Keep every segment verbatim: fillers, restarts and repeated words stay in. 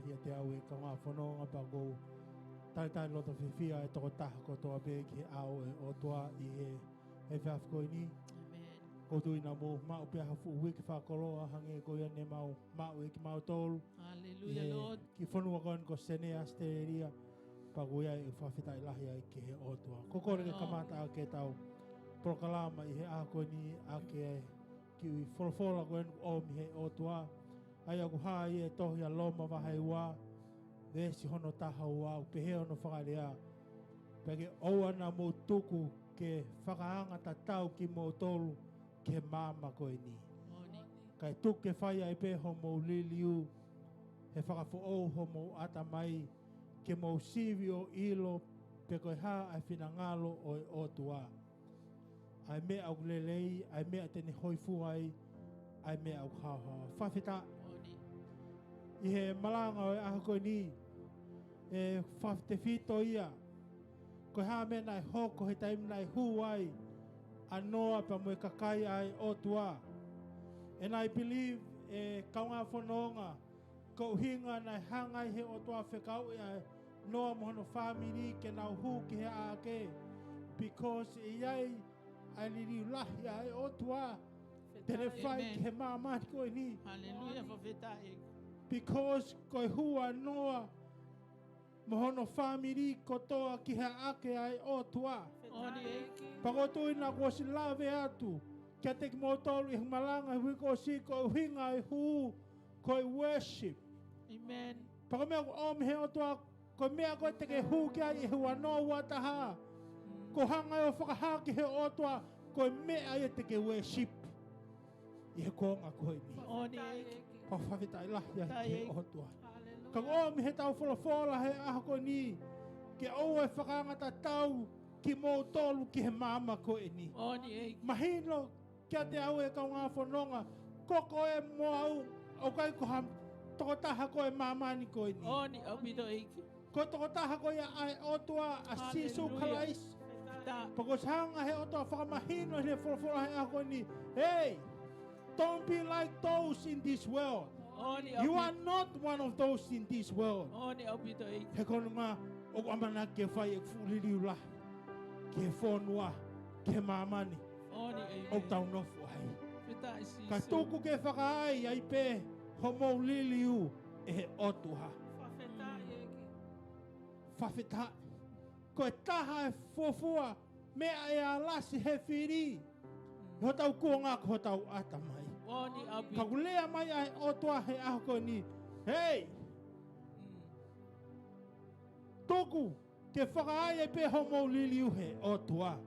ʻIate au e kaungā fononga pea ʻoku ou talitali loto fiefia e tokotaha kotoa pē ki he ʻao ʻo e ʻOtua ʻi he, he efiafi ko eni. Amen. ʻOku ou tui naʻa mou maʻu pē ha fuʻu uike fakakoloa hangē ko ia ne mau maʻu ʻe kimautolu. Hallelujah, ʻi he Lord. Kiʻi fonua ko eni ko Senē, Australia. Pea ko ia ʻoku fakafetaʻi lahi ai ki he ʻOtua. Ko e kole ke kamata ʻaki ʻetau polokalama ʻi he ʻaho ko eni ʻaki e kiʻi folofola ko eni ʻoku ʻomi he ʻOtua. ʻA ia ʻoku hā ʻi he tohi ʻa Loma vahe ua, veesi hono taha ua, ʻoku pehē hono fakalea: Pea ke ʻoua naʻa mou tuku ke fakaanga tatau kimoutolu ki he maama ko eni. Moʻoni. Kae tuku ke fai ai pē hoʻomou liliu, he fakafoʻou hoʻomou ʻatamai, ke mou sivi ʻo ʻilo pe ko e hā ʻa e finangalo ʻo e ʻOtua, ʻa e meʻa ʻoku lelei, ʻa e meʻa te ne hōifua ai, ʻa e meʻa ʻoku haohaoa. Fakafetaʻi. Moʻoni. ʻI he malanga ʻo e ʻaho ko eni, ʻe fakatefito ia ko e hā e meʻa naʻe hoko he taimi naʻe hū ai ʻa Noa pea mo e kakai ʻa e ʻOtua. And I believe, ʻe kaungā fononga, ko e ʻuhinga naʻe hanga ai he ʻOtua ʻo fekauʻi ʻa Noa mo hono fāmili ke nau hū ki he ʻaʻake, because ʻe ʻi ai ʻa e liliu lahi ʻa e ʻOtua te ne fai ki he māmani ko eni. Hallelujah, fakafetaʻi. Because ko e hū ʻa Noa mo hono fāmili kotoa ki he ʻaʻake ʻa e ʻOtua. Moʻoni. Pea ʻoku ou tui naʻa ku ʻosi lave atu kiate kimoutolu ʻi he malanga he uike kuo ʻosi, ko e ʻuhinga e hū ko e worship. Amen. Pea ko e meʻa ʻoku ʻomi he ʻOtua, ko e meʻa ko ē te ke hū ki ai ʻi he ua noa ua taha, ko e hanga ʻo fakahā ki he ʻOtua ko e meʻa ia te ke worship ʻi he kuonga ko eni. Moʻoni. Pea fakafetaʻi lahi ai ki he ʻOtua. Hallelujah. Ka ʻoku ʻomi heʻetau folofola he ʻaho ko eni, ke ʻoua ʻe fakaanga tatau kimoutolu ki he maama ko eni. Moʻoni. Mahino kiate au e kaungā fononga, ko koe mo au, ʻoku ʻikai ko ha tokotaha ko ē ʻo e māmani ko eni. Moʻoni ʻaupito ʻEiki. Ko e tokotaha ko ia ʻa e ʻOtua, ʻa Sīsū Kalaisi. Hallelujah. Pea ʻoku hanga he ʻOtua ʻo fakamahino ʻi he folofola he ʻaho ko eni. Hey, don't be like those in this world. Moʻoni ʻaupito. You are not one of those in this world. Moʻoni ʻaupito ʻEiki. He ko hono ʻuhinga ʻoku ʻamanaki ke fai ʻeku fuʻu liliu lahi ki he fonua, ki he māmani ʻoku tau nofo ai. Fakafetaʻi Sīsū. Ka tuku ke fakaai ai pē hoʻomou liliu ʻe he ʻOtua. Fakafetaʻi ʻEiki. Fakafetaʻi. Ko e taha e fuofua meʻa ʻe alasi he fili ʻi hotau kuonga ko hotau ʻatamai. Moʻoni ʻaupito. Ka ʻoku lea mai ʻa e ʻOtua he ʻaho ko eni. Hey! Mm. Tuku ke fakaai ai pē hoʻomou liliu he ʻOtua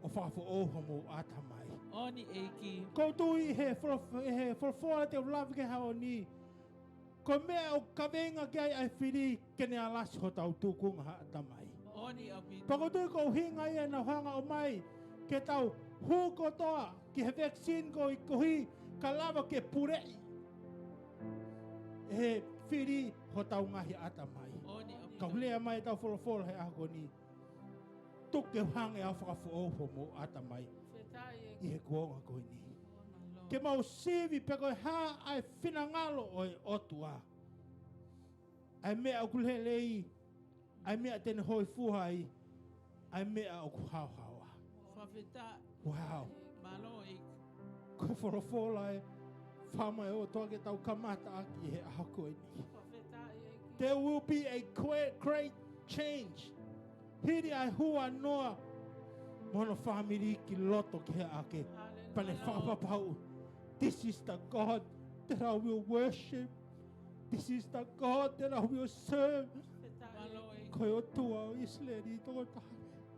ʻo fakafoʻou hoʻomou ʻatamai. Moʻoni ʻEiki. ʻOku ou tui he folo-, he folofola te u lave ki he ʻaho ni, ko e meʻa ʻoku kaveinga ki ai ʻa e fili ke ne alasi hotau tūkunga ʻatamai. Moʻoni ʻaupito. Pea ʻoku ou tui ko e ʻuhinga ia naʻa nau hanga ʻo ʻomai ke tau hū kotoa ki he vaccine ko ē ʻoku ʻi ai, ka lava ke puleʻi ʻe he fili hotau ngaahi ʻatamai. Moʻoni ʻaupito. Ka ʻoku lea mai ʻetau folofola he ʻaho ko eni, tuku ke u hanga ʻo fakafoʻou hoʻomou ʻatamai. Fakafetaʻi ʻEiki. ʻI he kuonga ko eni. Ke mau sivi pe ko e hā ʻa e finangalo ʻo e ʻOtua, ʻa e meʻa ʻoku lelei, ʻa e meʻa te ne hōifua ai, ʻa e meʻa ʻoku haohaoa. Fakafetaʻi. Wow. Mālō ʻEiki. Ko e folofola ʻe fai mai ʻe he ʻOtua ke tau kamata ʻaki he ʻaho ko eni. Fakafetaʻi ʻEiki. There will be a great, great change. Hili ʻa e hū ʻa Noa mo hono fāmili ki loto ki he ʻaʻake. Hallelujah. Pea ne fakapapauʻi, this is the God that I will worship. This is the God that I will serve. Fakafetaʻi ʻEiki. Ko e ʻOtua ʻo ʻIsileli tokotaha.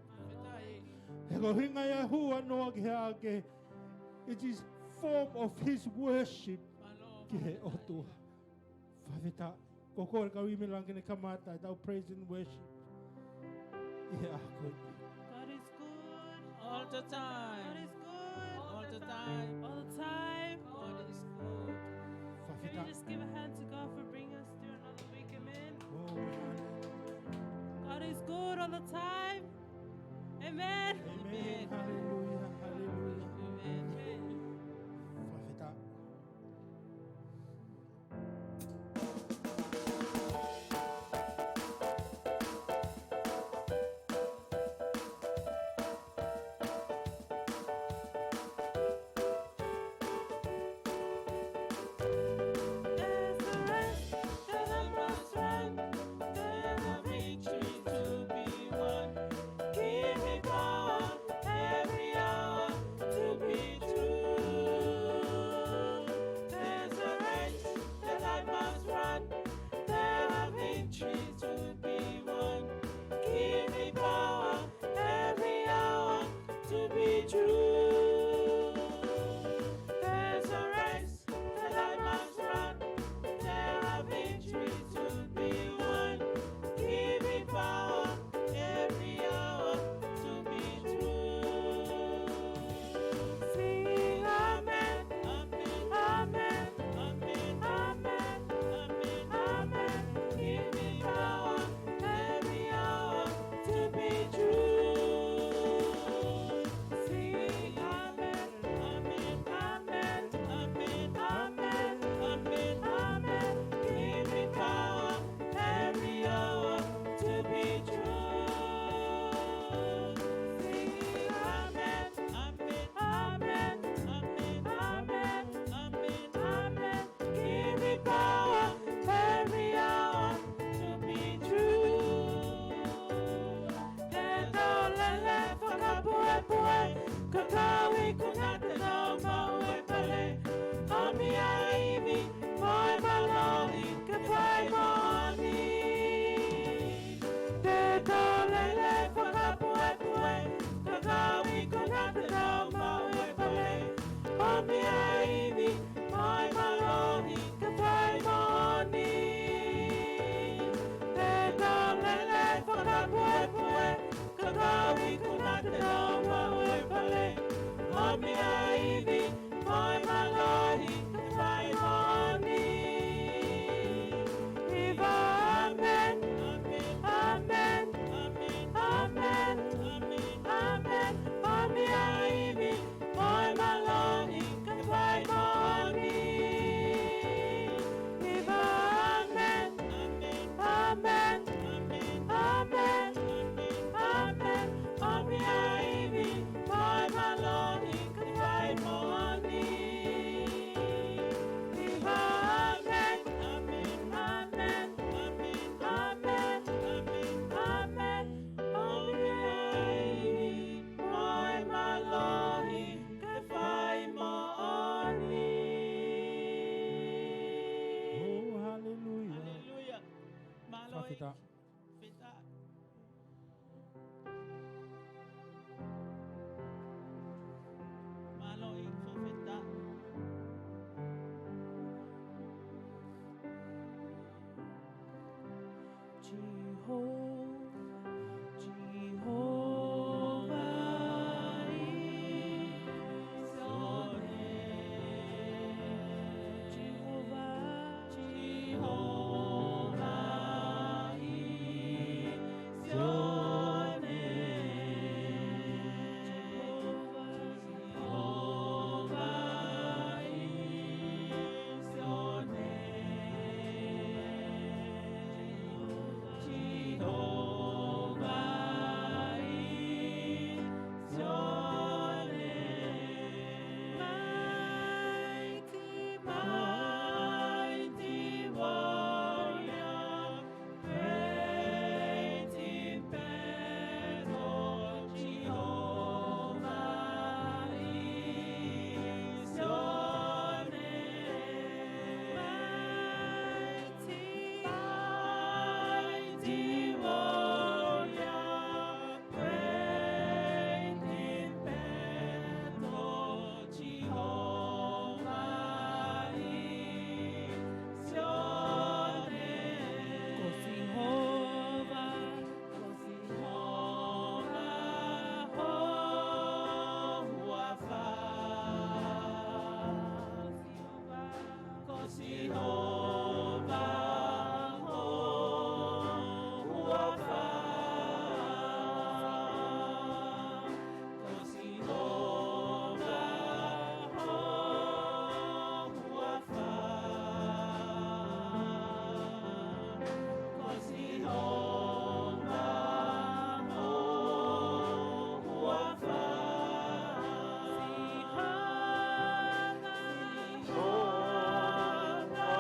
Fakafetaʻi ʻEiki. He ko e ʻuhinga ia e hū ʻa Noa ki he ʻaʻake, it is form of his worship ki he ʻOtua. Fakafetaʻi. Ko e kole ki he kau ʻimi langa ke ne kamata ʻetau praise and worship ʻi he ʻaho ko eni. God is good. All the time. God is good. All the time. All the time. God is good. Can we just give a hand to God for bringing us through another week? Amen. Oh, hallelujah. God is good all the time. Amen. Amen. Amen. Hallelujah. Hallelujah. Amen. Amen. Fakafetaʻi. ʻOmi ʻa e ivi mo e mālohi ke fai moʻoni. Pea tau lele fakapuepue, ka kau ikuna te tau maʻu e pale. ʻOmi ʻa e ivi mo e mālohi ke fai moʻoni. ʻIo, ʻāmeni, ʻāmeni, ʻāmeni, ʻāmeni, ʻāmeni. ʻOmi ʻa e ivi mo e mālohi ke fai moʻoni. ʻIo, ʻāmeni, ʻāmeni, ʻāmeni, ʻāmeni. ʻOmi ʻa e ivi mo e mālohi ke fai moʻoni. ʻIo, ʻāmeni, ʻāmeni, ʻāmeni, ʻāmeni. ʻOmi ʻa e ivi mo e mālohi ke fai moʻoni. Oh, haleluia. Haleluia. Mālō ʻEiki. Fakafetaʻi. Fakafetaʻi. Mālō ʻEiki, fakafetaʻi. Jehovah, Jehovah is your name. Jehovah, Jehovah is your name. Jehovah, Jehovah is your name. Jehovah is your name. Mighty, mighty warrior, great in battle, Jehovah is your name. Mighty, mighty warrior, great in battle, Jehovah is your name. Ko Sihova, ko Sihova ho huafa. Ko Sihova ho huafa. Ko Sihova ho huafa. Ko Sihova ho huafa. Sihova, Sihova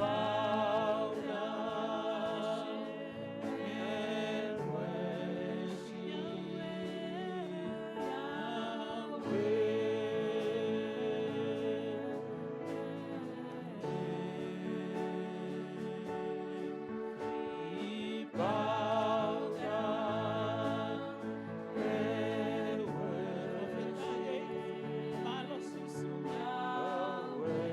Bow down and worship Yahweh. We bow down and worship Yahweh.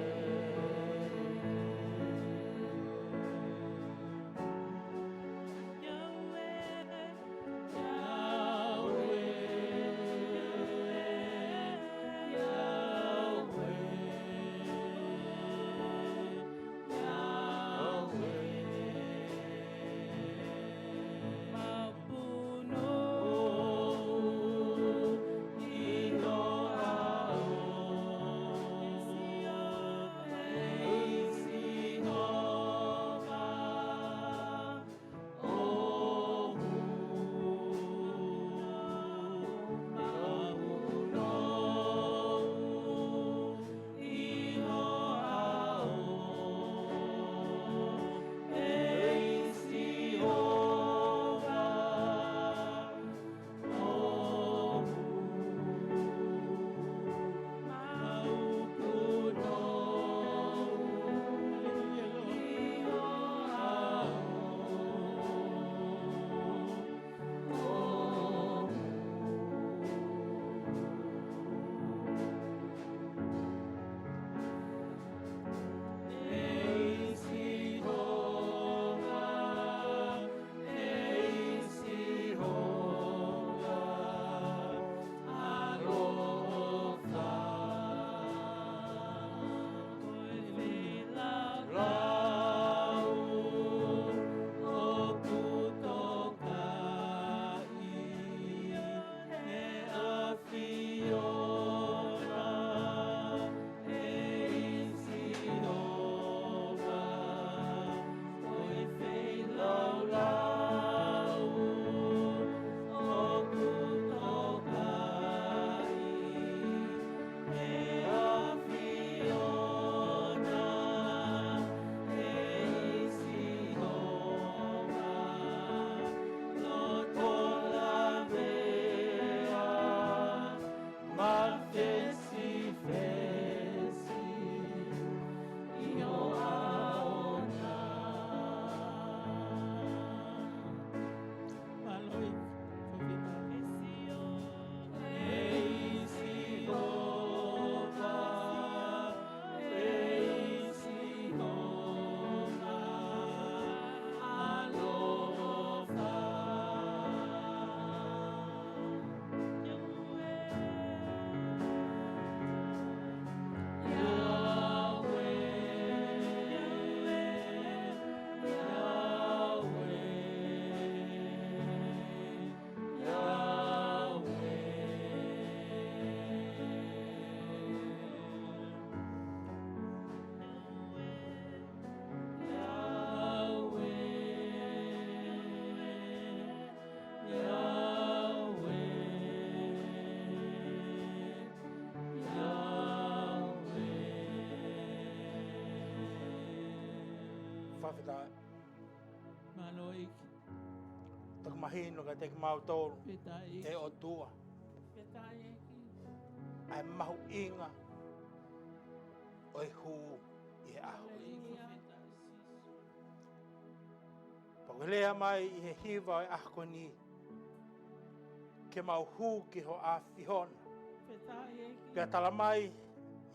Yahweh, Yahweh, Yahweh. Fakafetaʻi. Mālō ʻEiki. Toki mahino kiate kimautolu, fakafetaʻi ʻEiki, ʻe ʻOtua, fakafetaʻi ʻEiki, ʻa e mahuʻinga ʻo e hū ʻi he ʻaho ni. Haleluia. Fakafetaʻi Sīsū. Pea ʻoku lea mai ʻi he hiva ʻo e ʻaho ni, ke mau hū ki ho ʻAfio na. Fakafetaʻi ʻEiki. Pea tala mai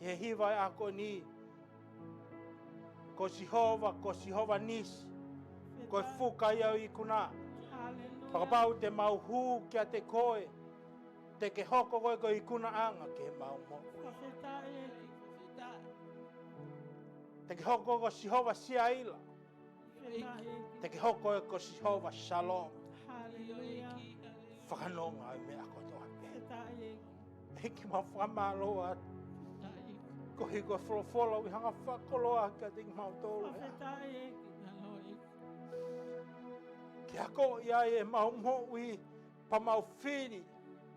ʻi he hiva ʻo e ʻaho ni, ko Sihova, ko Sihova Nisi, ko e, fakafetaʻi, fuka ia ʻo e ikuna. Haleluia. Fakapapau te mau hū kiate koe, te ke hoko koe ko e ikunaʻanga ki heʻemau moʻui. Fakafetaʻi ʻEiki. Fakafetaʻi. Te ke hoko ko Sihova Siaila. Fakafetaʻi ʻEiki. Te ke hoko ko Sihova Shalom. Haleluia. Fakanonga ʻa e meʻa kotoa pē. Fakafetaʻi ʻEiki. ʻEiki, mau fakamālō atu. Fakafetaʻi ʻEiki. Koeʻuhi ko e folofola ʻoku hanga fakakoloa kiate kimautolu. Fakafetaʻi ʻEiki. Mālō ʻEiki. Ke akoʻi ai ʻemau moʻui, pea mau fili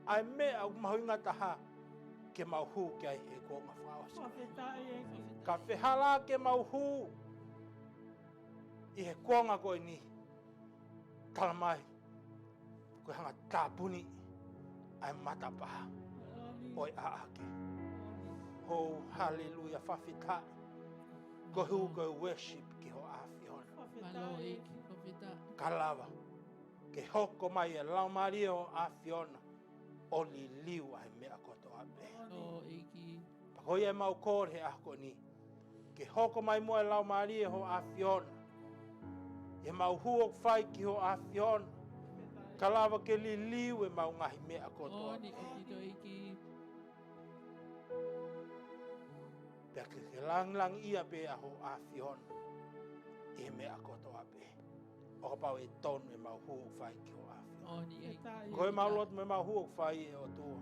ʻa e meʻa ʻoku mahuʻinga taha ke mau hū ki ai he kuonga fakaʻosi. Fakafetaʻi ʻEiki. Ka fehālaaki ʻemau hū, ʻi he kuonga ko eni, tala mai, ko e hanga ʻo tāpuni ʻa e matapā ʻo e ʻaʻake. Hou, haleluia, fakafetaʻi. Ko e hū, ko e worship ki hoʻo ʻAfiona. Mālō ʻEiki, fakafetaʻi. Ka lava ke hoko mai e Laumālie ʻo e ʻAfiona ʻo liliu ʻa e meʻa kotoa pē. ʻO ʻEiki. Pea ko ia ʻemau kole he ʻaho ko eni, ke hoko mai muʻa e Laumālie ʻo e ʻAfiona ʻi heʻemau hū ʻoku fai ki hoʻo ʻAfiona, ka lava ke liliu ʻemau ngaahi meʻa kotoa. ʻOni ʻOpito ʻEiki. Pea ke, ke langilangiʻia pē ʻa hoʻo ʻAfiona ʻi he meʻa kotoa pē, ʻo kapau ʻe tonu ʻemau hū ʻoku fai ki hoʻo ʻAfiona. ʻOni ʻEiki. Ko ʻemau lotu mo ʻemau hū ʻoku fai, ʻe ʻOtua,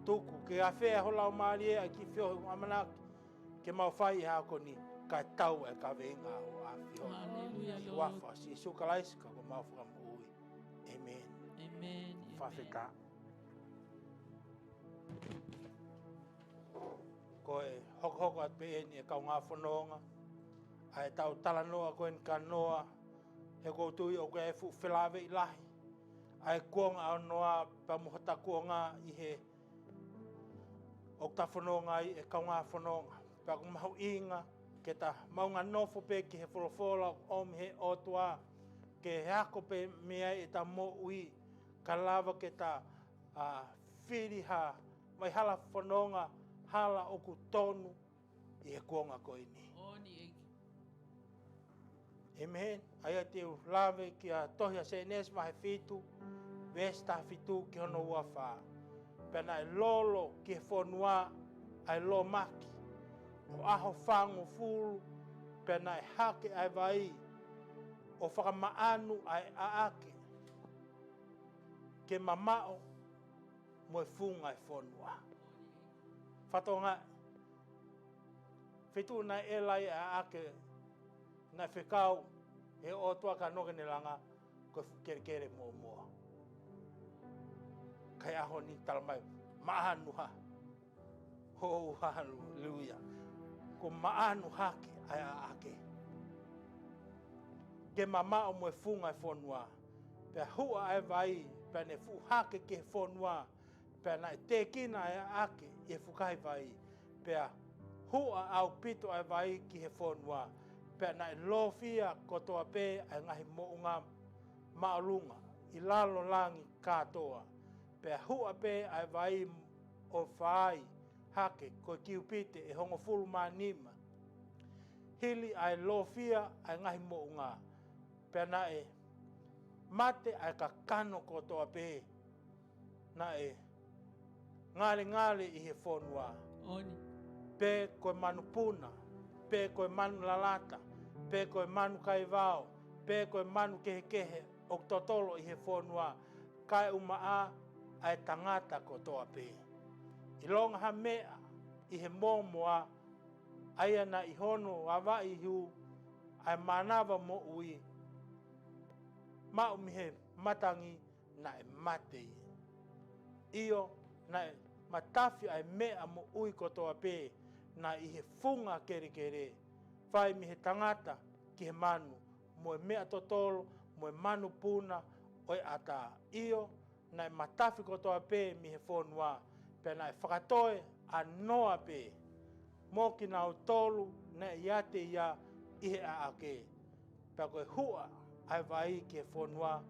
tuku ke afea ho Laumālie ʻa e kiʻi feohi ʻoku ʻamanaki ke mau fai he ʻaho ko eni, kae tau e kaveinga ʻo e ʻAfiona. Haleluia, Lord. ʻI he huafa ʻo Sīsū Kalaisi ko homau Fakamoʻui. ʻĒmeni. ʻĒmeni, ʻēmeni. Fakafetaʻi. Ko e hokohoko atu pē eni ʻe kaungā fononga ʻa ʻetau talanoa ko eni ka noa, he ʻoku ou tui ʻoku ʻi ai e fuʻu felāveʻi lahi ʻa e kuonga ʻaunoa pea mo hota kuonga ʻi he ʻoku ta fononga ai ʻe kaungā fononga. Pea ʻoku mahuʻinga ke ta maʻu ha nofo pē ki he folofola ʻoku ʻomi he ʻOtua, ke ako pē mei ai ʻeta moʻui, ka lava ke ta, ʻa, fili ha, mai hala fononga, hala ʻoku tonu ʻi he kuonga ko eni. ʻOni ʻEiki. ʻĒmeni. ʻA ia te u lave ki he tohi ʻa Sēnesi vahe fitu, veesi taha fitu ki hono ua fā. Pea naʻe lolo ki he fonua ʻa e lōmaki ʻo e ʻaho fāngofulu, pea naʻe hake ʻa e vai ʻo fakamaʻanu ʻa e ʻaʻake ke mamaʻo mo e funga ʻo e fonua. Fatongia, feituʻu naʻe ʻela ai ʻa e ʻaʻake naʻe fekau ʻe he ʻOtua ka noke ne langa ko e fuʻu kelekele mōmoa. Ka ʻi he ʻaho ni tala mai, maʻanu hake. Hou, haleluia. Kuo maʻanu hake ʻa e ʻaʻake ke mamaʻo mo e funga ʻo e fonua. Pea huʻa ʻa e vai, pea ne fuʻu hake ki he fonua, pea naʻe tēkina ʻa e ʻaʻake ʻi he fukahi vai, pea huʻa ʻaupito ʻa e vai ki he fonua, pea naʻe lofia kotoa pē ʻa e ngaahi moʻunga māʻolunga ʻi lalo langi kātoa, pea huʻa pē ʻa e vai ʻo fai hake ko e kiupite ʻe hongofulu mā nima. Hili ʻa e lofia ʻa e ngaahi moʻunga, pea naʻe mate ʻa e kakano kotoa pē naʻe ngalengale ʻi he fonua. ʻOni. Pe ko e manupuna, pe ko e manu lalata, pe ko e manu kaivao, pe ko e manu kehekehe ʻoku totolo ʻi he fonua, kae ʻumaʻā ʻa e tangata kotoa pē. ʻIlonga ha meʻa ʻi he mōmoa, ʻa ia naʻe ʻi hono avaʻi ihu ʻa e mānava moʻui maʻu mei he matangi, naʻe mate ia. ʻIo, naʻe matafi ʻa e meʻa moʻui kotoa pē naʻe ʻi he funga kelekele, fai mei he tangata ki he manu, mo e meʻa totolo, mo e manupuna ʻo e ʻatā. ʻIo, naʻe matafi kotoa pē mei he fonua, pea naʻe fakatoe ʻa Noa pē mo kinautolu naʻe ʻiate ia ʻi he ʻaʻake. Pea ko e huʻa ʻa e vai ki he fonua,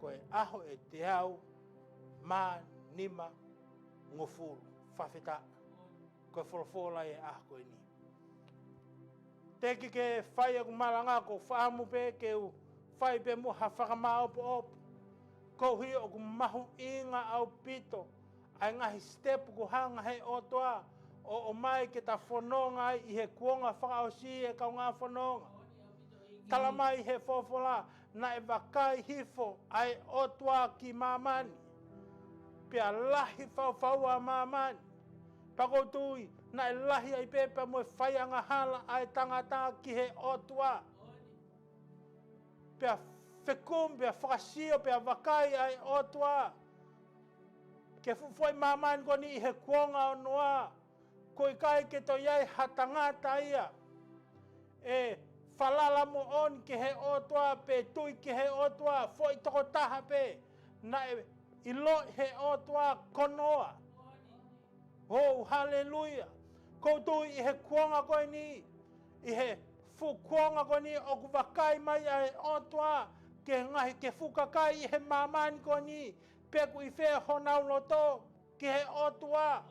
ko e ʻaho ʻe teau mā nima ngofulu. Fakafetaʻi. Ko e folofola ʻi he ʻaho ko eni. Teʻeki ke fai ʻeku malanga, ʻoku ou fakaʻamu pē ke u fai pē muʻa ha fakamāʻopoʻopo. Koeʻuhi ʻoku mahuʻinga ʻaupito ʻa e ngaahi sitepu kuo hanga he ʻOtua ʻo ʻomai ke ta fononga ai ʻi he kuonga fakaʻosi, ʻe kaungā fononga. Tala mai he folofola, naʻe vakai hifo ʻa e ʻOtua ki māmani, pea lahi faufaua ʻa māmani. Pea ʻoku ou tui, naʻe lahi ai pē pea mo e fai angahala ʻa e tangata ki he ʻOtua. Pea fekumi, pea fakasio, pea vakai ʻa e ʻOtua ke fuʻu foʻi māmani ko eni ʻi he kuonga ʻo Noa, ko e ʻikai ke toe ʻi ai ha tangata ia ʻe falala moʻoni ki he ʻOtua, pe tui ki he ʻOtua, foʻi tokotaha pē naʻe ʻiloʻi he ʻOtua ko Noa. Oh, haleluia. ʻOku ou tui ʻi he kuonga ko eni, ʻi he fuʻu kuonga ko eni ʻoku vakai mai ʻa e ʻOtua ki he ngaahi, ki he fuʻu kakai ʻi he māmani ko eni, pe ʻoku ʻi fē honau loto ki he ʻOtua.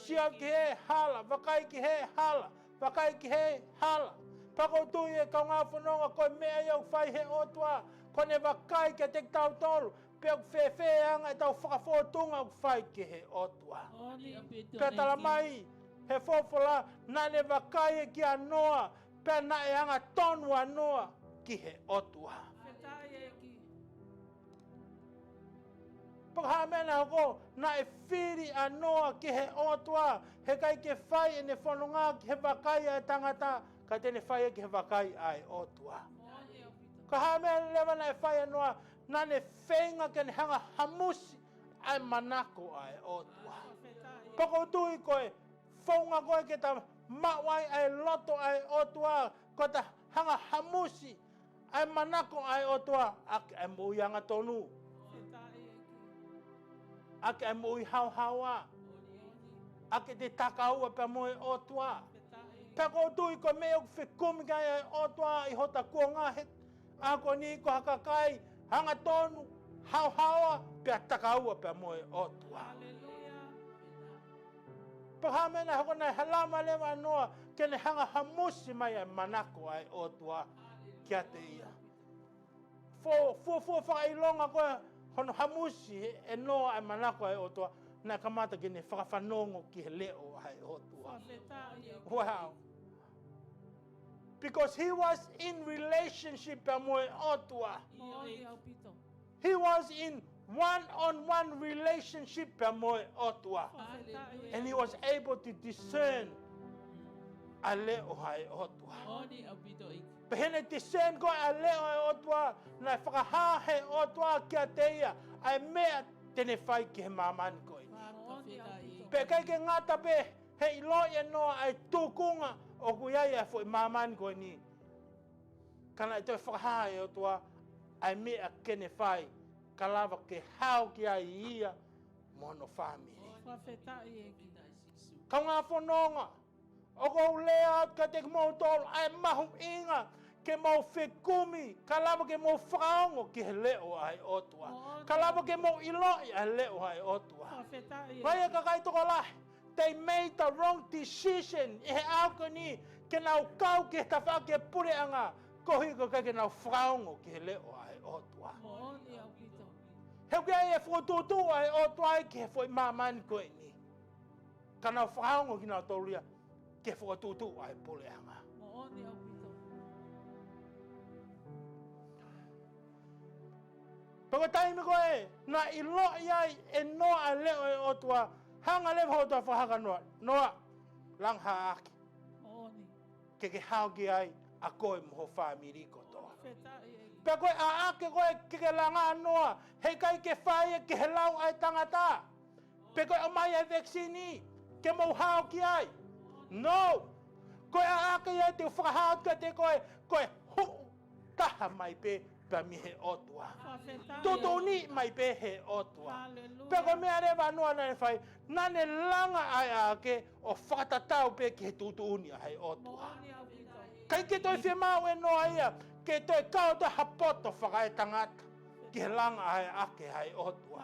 Sio ki he hala, vakai ki he hala, vakai ki he hala. Pea ʻoku ou tui ʻe kaungā fononga ko e meʻa ia ʻoku fai he ʻOtua, ko ʻene vakai kiate kitautolu, pe ʻoku fēfē ʻa e anga ʻetau fakafōtunga ʻoku fai ki he ʻOtua. Pea tala mai he folofola, naʻa ne vakai kia Noa, pea naʻe angatonu ʻa Noa ki he ʻOtua. Pea ko e hā e meʻa naʻe hoko? Naʻe fili ʻa Noa ki he ʻOtua, heʻikai ke fai ʻene fononga ki he vakai ʻa e tangata, ka te ne fai ia ki he vakai ʻa e ʻOtua. Ko e hā e meʻa leva naʻe fai ʻa Noa? Naʻa ne feinga ke ne hanga hamusi ʻa e manako ʻa e ʻOtua. Pea ʻoku ou tui ko e founga ko ē ke ta maʻu ai ʻa e loto ʻa e ʻOtua, ko ʻeta hanga hamusi ʻa e manako ʻa e ʻOtua, ʻaki ʻa e moʻui angatonu, ʻaki ʻa e moʻui haohaoa, ʻaki ʻete takaua pea mo e ʻOtua. Pea ʻoku ou tui ko e meʻa ʻoku fekumi ki ai ʻa e ʻOtua ʻi hota kuonga he ʻaho ko eni, ko ha kakai angatonu, haohaoa, pea takaua pea mo e ʻOtua. Pea ko e hā e meʻa naʻe hoko? Naʻe halama leva ʻa Noa ke ne hanga hamusi mai ʻa e manako ʻa e ʻOtua kiate ia. Fo-, fuofua fakaʻilonga ko ē hono hamusi ʻe Noa ʻa e manako ʻa e ʻOtua, naʻe kamata ke ne fakafanongo ki he leʻo ʻa e ʻOtua. Wow. Because he was in relationship pea mo e ʻOtua. He was in one-on-one relationship pea mo e ʻOtua. And he was able to discern ʻa e leʻo ʻa e ʻOtua. Pea heʻene discern ko ē ʻa e leʻo ʻa e ʻOtua, naʻe fakahā he ʻOtua kiate ia ʻa e meʻa te ne fai ki he māmani ko eni. Pea ʻikai ke ngata pē he ʻiloʻi ʻe Noa ʻa e tūkunga ʻoku ʻi ai ʻa e foʻi māmani ko eni, ka naʻe toe fakahā ʻe he ʻOtua ʻa e meʻa ke ne fai, ka lava ke hao ki ai ia mo hono fāmili. Kaungā fononga, ʻoku ou lea atu kiate kimoutolu ʻa e mahuʻinga ke mou fekumi, ka lava ke mou fakaongo ki he leʻo ʻa e ʻOtua. Ka lava ke mou ʻiloʻi ʻa e leʻo ʻa e ʻOtua. Vai ʻa e kakai tokolahi, they made the wrong decision ʻi he ʻaho ko eni ke nau kau ki he tafaʻaki ʻo e puleʻanga, koeʻuhi ko e ʻikai ke nau fakaongo ki he leʻo ʻa e ʻOtua. He ʻoku ʻi ai e fokotuʻutuʻu ʻa e ʻOtua ia ki he foʻi māmani ko eni, ka nau fakaongo kinautolu ia ki he fokotuʻutuʻu ʻa e puleʻanga. Pea ko e taimi ko ē naʻe ʻiloʻi ai ʻe Noa ʻa e leʻo ʻa e ʻOtua, hanga leva ʻe he ʻOtua ʻo fakahā kia Noa, Noa, langa ha ʻaʻake ke ke hao ki ai ʻa koe mo ho fāmili kotoa. Pea ko e ʻaʻake ko ē ke ke langa, Noa, heʻikai ke fai ia ki he lau ʻa e tangata, pe ko e ʻomai ʻa e vekisini ke mou hao ki ai. No. Ko e ʻaʻake ia te u fakahā atu kiate koe, ko e huʻu taha mai pē pea mei he ʻOtua. Tuʻutuʻuni mai pē he ʻOtua. Pea ko e meʻa leva ʻa Noa naʻa ne fai, naʻa ne langa ʻa e ʻaʻake ʻo fakatatau pē ki he tuʻutuʻuni ʻa e ʻOtua. ʻIkai ke toe fiemaʻu ʻe Noa ia ke toe kau atu ha poto fakaetangata ki he langa ʻa e ʻaʻake ʻa e ʻOtua.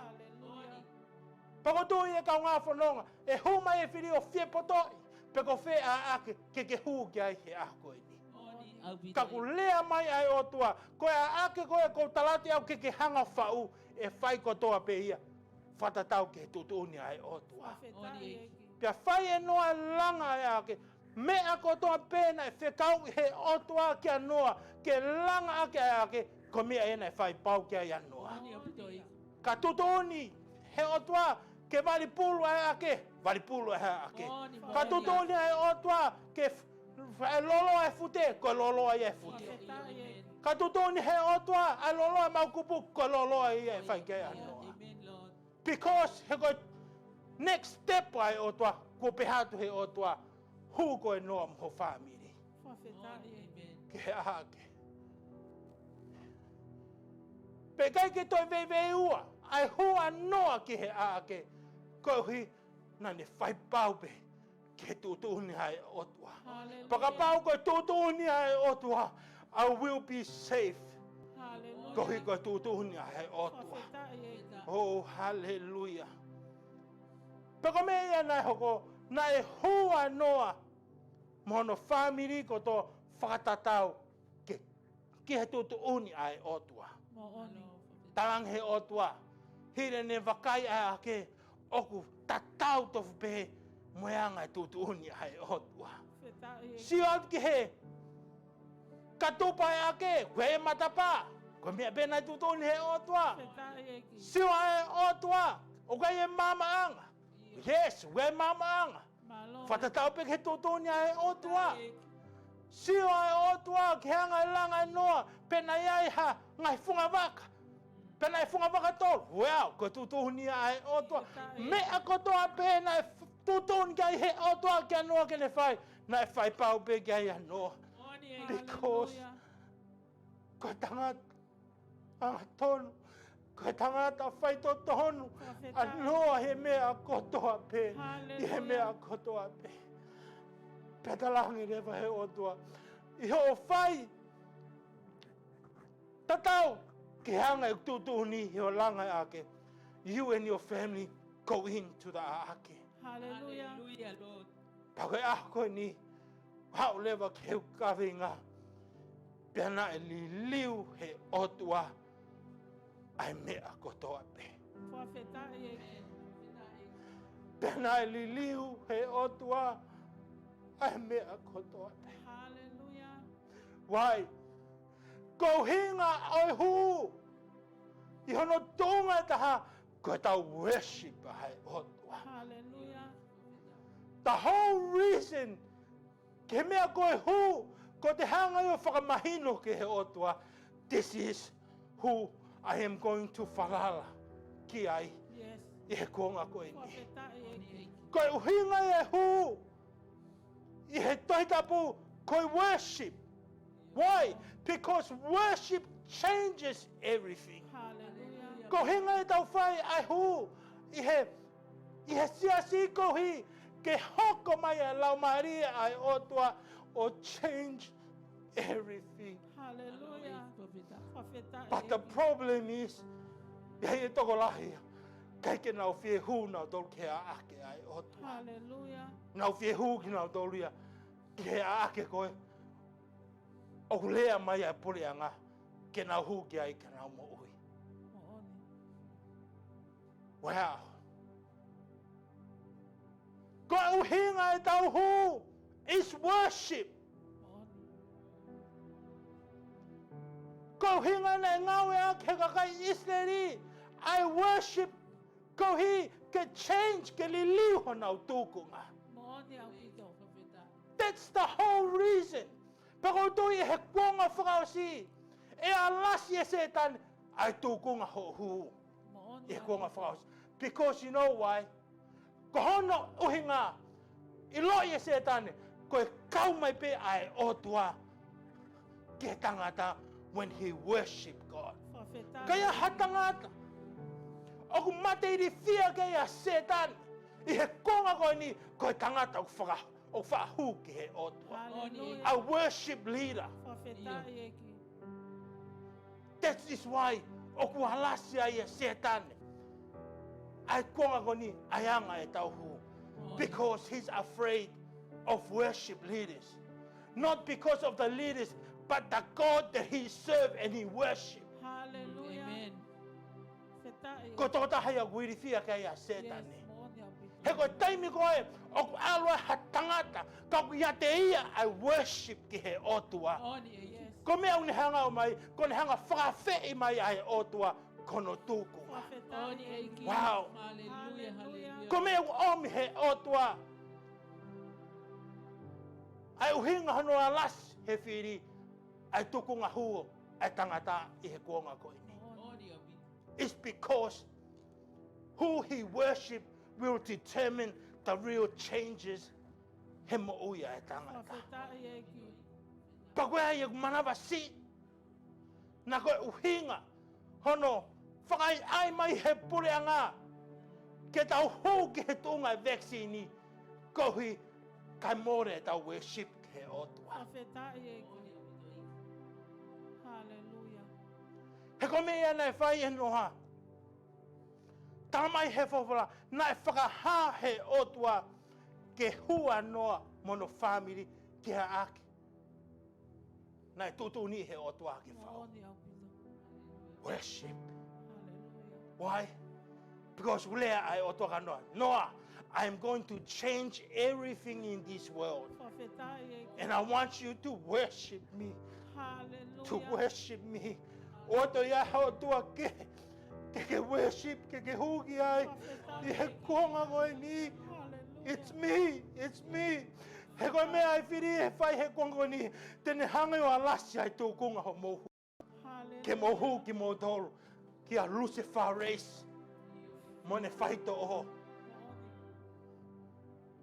Pea ʻoku ou tui ʻe kaungā fononga, ʻe hū mai e fili ʻo fie potoʻi pe ko fē ʻaʻake ke ke hū ki ai he ʻaho ko eni. Ka ʻoku lea mai ʻa e ʻOtua, ko e ʻaʻake ko ē ʻoku ou tala atu ʻe au ke ke hanga ʻo faʻu, ʻe fai kotoa pē ia fakatatau ki he tuʻutuʻuni ʻa e ʻOtua. Pea fai ʻe Noa e langa ʻa e ʻaʻake, meʻa kotoa pē naʻe fekauʻi he ʻOtua kia Noa ke langa ʻaki ʻa e ʻaʻake, ko e meʻa ia naʻe fai pau ki ai ʻa Noa. Ka tuʻutuʻuni he ʻOtua ke valipulu ʻa e ʻaʻake, valipulu ʻa e ʻaʻake. Ka tuʻutuʻuni he ʻOtua ke f-, f-, loloa e fute, ko e loloa ia e fute. Ka tuʻutuʻuni he ʻOtua ʻa e loloa e maʻukupu, ko e loloa ia ʻe fai ki ai ʻa Noa. Because he ko e next step ʻa e ʻOtua, kuo pehē atu he ʻOtua, hū koe Noa mo ho fāmili ki he ʻaʻake. Pea ʻikai ke toe veiveiua ʻa e hū ʻa Noa ki he ʻaʻake, koeʻuhi naʻa ne fai pau pē ki he tuʻutuʻuni ʻa e ʻOtua. Hallelujah. Pea kapau ko e tuʻutuʻuni ʻa e ʻOtua, I will be safe. Hallelujah. Koeʻuhi ko e tuʻutuʻuni ʻa e ʻOtua. Fakafetaʻi ʻEiki. Oh, hallelujah. Pea ko e meʻa ia naʻe hoko, naʻe hū ʻa Noa mo hono fāmili kotoa fakatatau ki, ki he tuʻutuʻuni ʻa e ʻOtua. Moʻoni. Talaange he ʻOtua, hili ʻene vakai ʻa e ʻaʻake, ʻoku tatau tofu pē mo e anga e tuʻutuʻuni ʻa e ʻOtua. Fakafetaʻi ʻEiki. Sio atu ki he katupa ʻa e ʻaʻake, ko e matapā, ko e meʻa pē naʻe tuʻutuʻuni he ʻOtua. Fakafetaʻi ʻEiki. Sio ʻa e ʻOtua, ʻoku ʻi ai e maamaʻanga. Yes, ʻoku ʻi ai e maamaʻanga. Mālō. Fakatatau pē ki he tuʻutuʻuni ʻa e ʻOtua. Fakafetaʻi ʻEiki. Sio ʻa e ʻOtua ki he anga e langa ʻe Noa, pe naʻe ʻi ai ha ngaahi fungavaka, pe naʻe fungavaka tolu. Well, ko e tuʻutuʻuni ʻa e ʻOtua. Fakafetaʻi ʻEiki. Meʻa kotoa pē naʻe f-, tuʻutuʻuni ki ai he ʻOtua kia Noa ke ne fai, naʻe fai pau pē ki ai ʻa Noa. Moʻoni ʻEiki. Because Hallelujah. ko e tangata angatonu, ko e tangata faitotonu ʻa Fakafetaʻi. Noa he meʻa kotoa pē, ʻi he Hallelujah. meʻa kotoa pē. Pea talaange leva he ʻOtua, ʻi hoʻo fai tatau ki he anga e tuʻutuʻuni he ʻo langa ʻaʻake, you and your family go into the ʻaʻake. Hallelujah. Hallelujah, Lord. Pea ko e ʻaho ko eni, haʻu leva ki he kaveinga, pea naʻe liliu he ʻOtua ʻa e meʻa kotoa pē. Fakafetaʻi ʻEiki. Pea naʻe liliu he ʻOtua ʻa e meʻa kotoa pē. Hallelujah. Why? Ko e ʻuhinga ʻo e hū ʻi hono tuʻunga ʻe taha, ko ʻetau worship ʻa e ʻOtua. Hallelujah. The whole reason ki he meʻa ko e hū, ko ʻete hanga ʻo fakamahino ki he ʻOtua, this is who I am going to falala ki ai Yes. ʻi he kuonga ko eni. Fakafetaʻi ʻEiki. Ko e ʻuhinga e hū ʻi he Tohi Tapu, ko e worship. Why? Because worship changes everything. Hallelujah. Ko e ʻuhinga ʻetau fai ʻa e hū ʻi he, ʻi he siasi koeʻuhi ke hoko mai ʻa e Laumālie ʻa e ʻOtua ʻo change everything. Hallelujah. Fakafetaʻi. But the problem is, ʻi ai e tokolahi ia, ʻikai ke nau fie hū nautolu ki he ʻaʻake ʻa e ʻOtua. Hallelujah. Nau fie hū kinautolu ia ki he ʻaʻake ko ē ʻoku lea mai ʻa e puleʻanga ke nau hū ki ai ke nau moʻui. Moʻoni. Wow. Ko e ʻuhinga ʻetau hū is worship. Moʻoni. Ko e ʻuhinga naʻe ngāueʻaki he kakai ʻIsileli ʻa e worship koeʻuhi ke change, ke liliu honau tūkunga. Moʻoni ʻaupito. That's the whole reason. Pea ʻoku ou tui ʻi he kuonga fakaʻosi, ʻe alasi ʻe Sētane ʻa e tūkunga hoʻo hū. Moʻoni ʻi he kuonga fakaʻosi. Because you know why? Ko hono ʻuhinga, ʻiloʻi ʻe Sētane, ko e kau mai pē ʻa e ʻOtua ki he tangata when he worship God. Fakafetaʻi. ʻIkai ha tangata ʻoku mate ilifia ki ai ʻa Sētane ʻi he kuonga ko eni, ko e tangata ʻoku faka-, ʻoku fakahū ki he ʻOtua. Hallelujah. A worship leader. Fakafetaʻi ʻEiki. That is why ʻoku alasi ai ʻe Sētane ʻa e kuonga ko eni ʻa e anga ʻetau hū. Because he's afraid of worship leaders. Not because of the leaders, but the God that he serve and he worship. Hallelujah. Amen. Fakafetaʻi. Ko e tokotaha ia ʻoku ilifia ki ai ʻa Sētane. Yes, moʻoni ʻaupito. He ko e taimi ko ē ʻoku ʻalu ai ha tangata, ka ʻoku ʻiate ia ʻa e worship ki he ʻOtua. Moʻoni ʻEiki. Yes. Ko e meʻa ʻoku ne hanga ʻo mai, ʻoku ne hanga fakaafeʻi mai ʻa e ʻOtua ki hono tūkunga. Fakafetaʻi ʻEiki. Wow. Hallelujah, hallelujah. Ko e meʻa ʻoku ʻomi he ʻOtua ʻa e ʻuhinga hono alasi he fili ʻa e tūkunga hū ʻa e tangata ʻi he kuonga ko eni. Moʻoni ʻaupito. It's because who he worship will determine the real changes he moʻui ʻa e tangata. Fakafetaʻi ʻEiki. Pea ko e ʻai ʻeku manavasiʻi, naʻa ko e ʻuhinga hono fakaʻaiʻai mai he puleʻanga ke tau hū ki he tuʻunga e vaccine, koeʻuhi kae mole ʻetau worship ki he ʻOtua. Fakafetaʻi ʻEiki. Haleluia. He ko e meʻa ia naʻe fai ʻe Noa. Talamai he folofola, naʻe fakahā he ʻOtua ke hū ʻa Noa mo hono fāmili ki he ʻaʻake. Naʻe tuʻutuʻuni he ʻOtua ke fai. Moʻoni ʻaupito. Worship. Haleluia. Why? Because lea ʻa e ʻOtua kia Noa. Noa, I am going to change everything in this world. Fakafetaʻi ʻEiki. And I want you to worship me. Haleluia. To worship me. ʻOtua ia ʻa e ʻOtua ke, ke ke worship, ke ke hū ki ai. Fakafetaʻi ʻEiki. ʻI he kuonga ko eni. Haleluia. It's me, it's me. He ko e meʻa ʻa e fili ʻe fai he kuonga ko eni, te ne hanga ʻo alasi ʻa e tūkunga hoʻomou hū. Haleluia. Ke mou hū kimoutolu kia Lucifer race mo ʻene faitoʻo.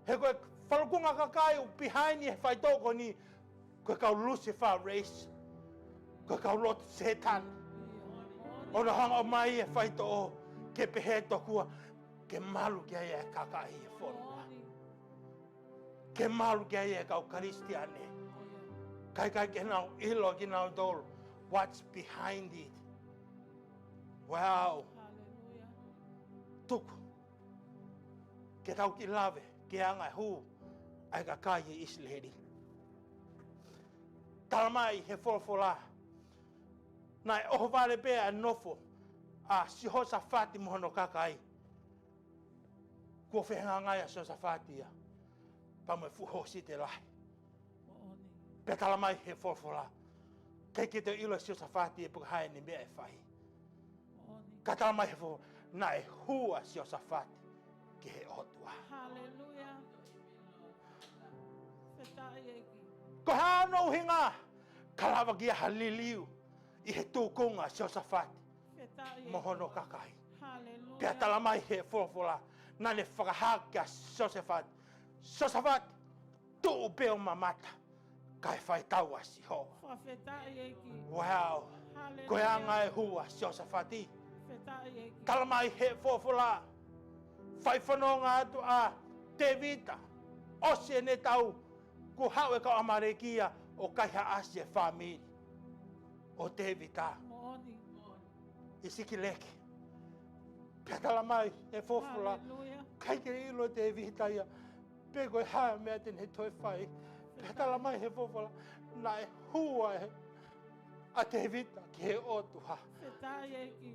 He ko e falukunga kakai ʻoku behind he faitoʻo ko eni, ko e kau Lucifer race, ko e kau lotu Sētane. ʻO nau hanga ʻo ʻomai e faitoʻo ke pehē tokua ke malu ki ai e kakai he fonua. Ke malu ki ai e kau Kalisitiane. Kae ʻikai ke nau ʻilo kinautolu what's behind it. Wow. Haleluia. Tuku ke tau kiʻi lave ki he anga e hū ʻa e kakai ʻi ʻIsileli. Talamai he folofola, naʻe ʻohovale pē ʻa e nofo ʻa Sihosafati mo hono kakai. Kuo fehangahangai ʻa Sihosafati ia pea mo e fuʻu hōsite lahi. Moʻoni. Pea talamai he folofola, ʻikai ke toe ʻilo ʻe Sihosafati pe ko e hā ʻene meʻa ʻe fai. Moʻoni. Ka talamai he folofola, naʻe hū ʻa Sihosafati ki he ʻOtua. Haleluia. Fakafetaʻi ʻEiki. Ko e hā hono ʻuhinga? Ka lava ke ʻi ai ha liliu ʻi he tūkunga ʻo Sihosafati Fakafetaʻi ʻEiki. Mo hono kakai. Haleluia. Pea talamai he folofola, naʻa ne fakahā kia Sihosafati, Sihosafati, tuʻu pē ʻo mamata, kae fai tau ʻa Sihova. Fakafetaʻi ʻEiki. Wow. Haleluia. Ko e anga e hū ʻa Sihosafati. Fakafetaʻi ʻEiki. Talamai he folofola, fai fononga atu ʻa Tēvita, ʻosi ʻene tau, kuo haʻu e kau ʻAmaleki ia ʻo kaihaʻasi e fāmili ʻo Tēvita. Moʻoni. ʻI Sikileki. Pea talamai he folofola, Haleluia. ʻIkai ke ʻilo ʻe Tēvita ia pe ko e hā e meʻa te ne toe fai. Pea talamai he folofola, naʻe hū ʻa Tēvita ki he ʻOtua. Fakafetaʻi ʻEiki.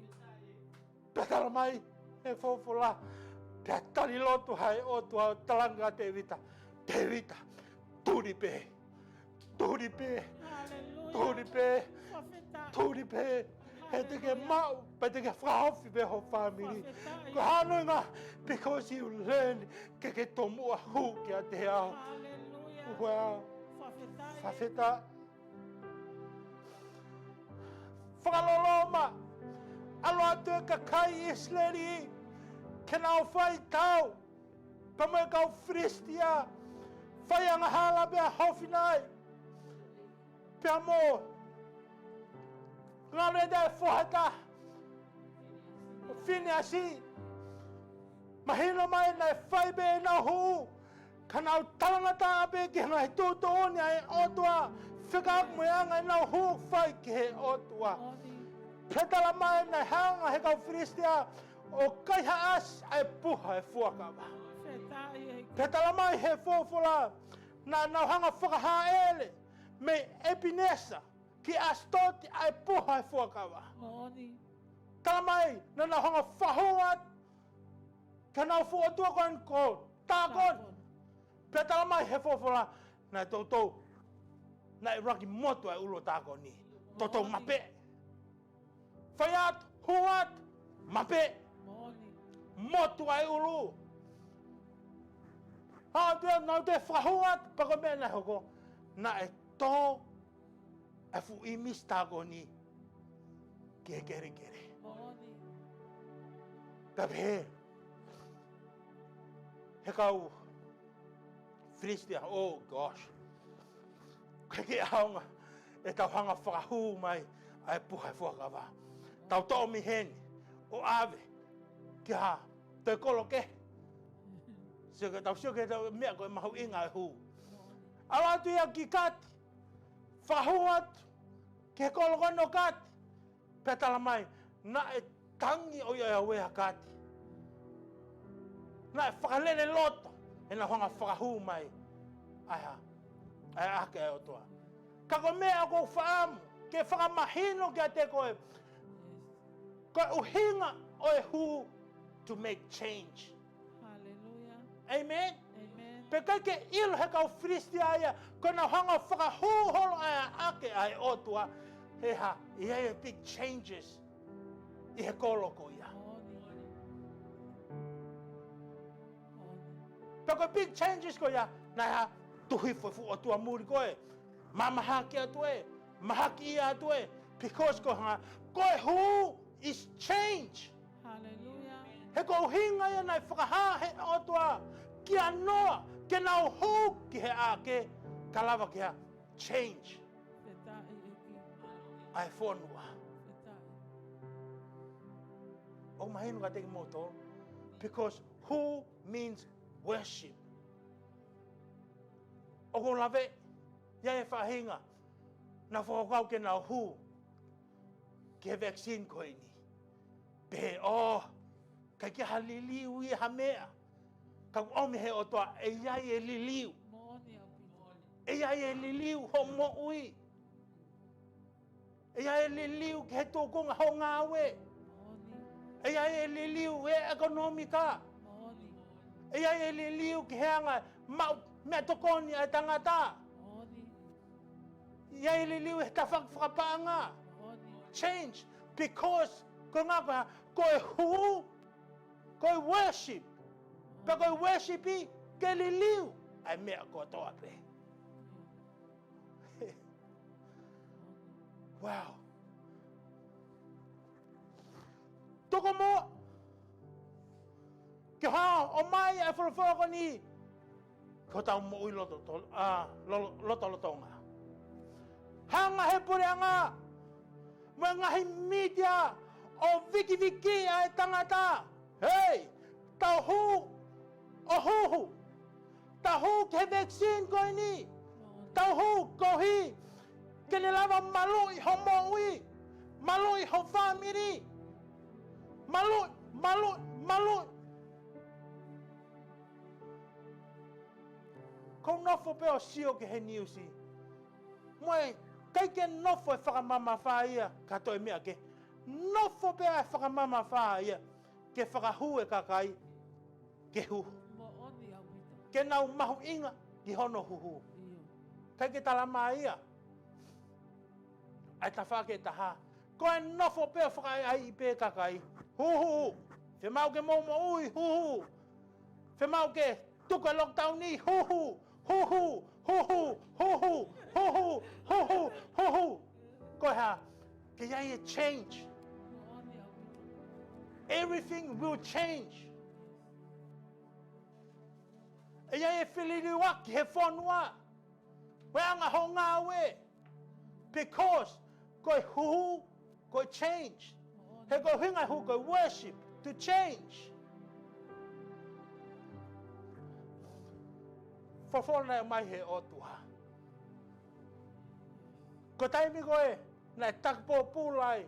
Pea talamai he folofola, pea tali lotu ʻa e ʻOtua ʻo talaange kia Tēvita, Tēvita, tuli pē. Tuli pē. Haleluia. Tuli pē. Fakafetaʻi. Tuli pē. He te ke Haleluia. maʻu, pea te ke fakahaofi pē ho fāmili. Fakafetaʻi. Ko hono ʻuhinga, because you learn ke ke tomuʻa hū kiate au. Haleluia. Wow. Fakafetaʻi. Fakafetaʻi. Fakaloloma. ʻAlu atu e kakai ʻIsileli ke nau fai tau pea mo e kau Filisitia, fai angahala pea ʻohovale ai. Pea mo Goliata e foha ʻo Finiasi. Mahino mai naʻe fai pē ʻenau hū, ka nau talangataʻa pē ki he ngaahi tuʻutuʻuni ʻa e ʻOtua, fekauʻaki mo e anga ʻenau hū fai ki he ʻOtua. Pea talamai naʻe hanga he kau Filisitia ʻo kaihaʻasi ʻa e puha e fuakava. Fakafetaʻi ʻEiki. Pea talamai he folofola, naʻa nau hanga ʻo fakahaʻele mei Epenesa ki ʻAsitoti ʻa e puha e fuakava. Moʻoni. Talamai naʻa nau hanga ʻo fakahū atu ki honau fuʻu ʻotua ko eni ko Tākoni. Tākoni. Pea talamai he folofola, naʻe toutou, naʻe ʻuluaki motu ʻa e ʻulu ʻo Tākoni. Toutou Moʻoni. mapeʻe. Fai atu, hū atu, mapeʻe. Moʻoni. Motu ʻa e ʻulu. Haʻu atu ia, nau toe fakahū atu, pea ko e meʻa naʻe hoko, naʻe tō ʻa e fuʻu ʻīmisi Tākoni ki he kelekele. Moʻoni. Pea pehē he kau Filisitia, oh gosh. ʻIkai ke ʻaonga ʻetau hanga ʻo fakahū mai ʻa e puha e fuakava. Tau toʻo mei heni ʻo ʻave ki ha toe kolo kehe. Sio ki he, tau sio ki he meʻa ko e mahuʻinga e hū. ʻAlu atu ia ki Kati, fakahū atu ki he kolo ko eni ʻo Kati. Pea tala mai, naʻe tangi ʻo ia ʻa Kati. Naʻe fakalele loto, he naʻe hanga fakahū mai ʻa e hā? ʻA e ʻaʻake ʻa e ʻOtua. Ka ko e meʻa ʻoku ou fakaʻamu ke fakamahino kiate koe, ko e ʻuhinga ʻo e hū, to make change. Hallelujah. Amen. Amen. Pea ʻikai ke ʻilo he kau Filisitia ia, ko ʻenau hanga fakahū holo ʻa e ʻaʻake ʻa e ʻOtua, he hā? ʻI ai e big changes ʻi he kolo ko ia. Moʻoni. Moʻoni. Pea ko e big changes ko ia, naʻe hā? Tuʻu hifo e fuʻu ʻotua muli ko ē. Mamahaki atu ē, mahakiʻia atu ē, because ko e hā? Ko e hū is change. Hallelujah. He ko e ʻuhinga ia naʻe fakahā he ʻOtua kia Noa, ke nau hū ki he ʻaʻake, ka lava ke hā? Change. Fakafetaʻi ʻEiki. ʻA e fonua. Fakafetaʻi. ʻOku mahino kiate kimoutolu? Because hū means worship. ʻOku ou lave, ʻi ai e faʻahinga naʻa nau fakakaukau ke nau hū ki he vaccine ko eni. Pehē, ʻō, ʻikai ke ha liliu ia ha meʻa. Ka ʻoku ʻomi he ʻOtua, ʻe ʻi ai e liliu. Moʻoni ʻaupito. ʻE ʻi ai e liliu hoʻo moʻui. ʻE ʻi ai e liliu ki he tūkunga hoʻo ngāue. Moʻoni. ʻE ʻi ai e liliu he ʻekonōmika. Moʻoni. ʻE ʻi ai e liliu ki he anga maʻu meʻatokoni ʻa e tangata. Moʻoni. ʻE ʻi ai e liliu he tafaʻaki fakapaʻanga. Moʻoni. Change, because ko e ngā ko e, ko e hū, ko e worship. Pea ko e worship ʻi ke liliu ʻa e meʻa kotoa pē. Wow. Tokomoʻa ke hā? ʻOmai ʻa e folofola ko eni ki hotau moʻui loto, to-, ʻa, lo-, lotolotonga. Hanga he puleʻanga mo e ngaahi mītia ʻo vikiviki ʻa e tangata. Hei, tau hū ʻo huhu. Tau hū ki he vaccine ko eni. Tau hū koeʻuhi ke ne lava maluʻi hoʻo moʻui, maluʻi ho fāmili, maluʻi, maluʻi, maluʻi. Ko e nofo pē ʻo sio ki he niusi. Mo e ʻikai ke nofo e fakamamafa ia ka toe meʻa ke. Nofo pē ʻa e fakamamafa ia ke fakahū e kakai ke huhu. Moʻoni ʻaupito. Ke nau mahuʻinga ki hono huhu. ʻIo. ʻIkai ke tala mai ia ʻa e tafaʻaki ʻe taha. Ko e nofo pē ʻo fakaʻaiʻai pē kakai. Huhu. Fiemaʻu ke mou moʻui, huhu. Fiemaʻu ke tuku e lockdown ni, huhu. Huhu, huhu, huhu. Ko e hā? Ke ʻi ai e change. Everything will change. ʻE ʻi ai e feliliuaki he fonua. Mo e anga hoʻo ngāue. Because ko e huhu, ko e change. He ko e ʻuhinga e hū ko e worship, to change. Folofola naʻe ʻomai he ʻOtua. Ko e taimi ko ē naʻe taki pōpula ai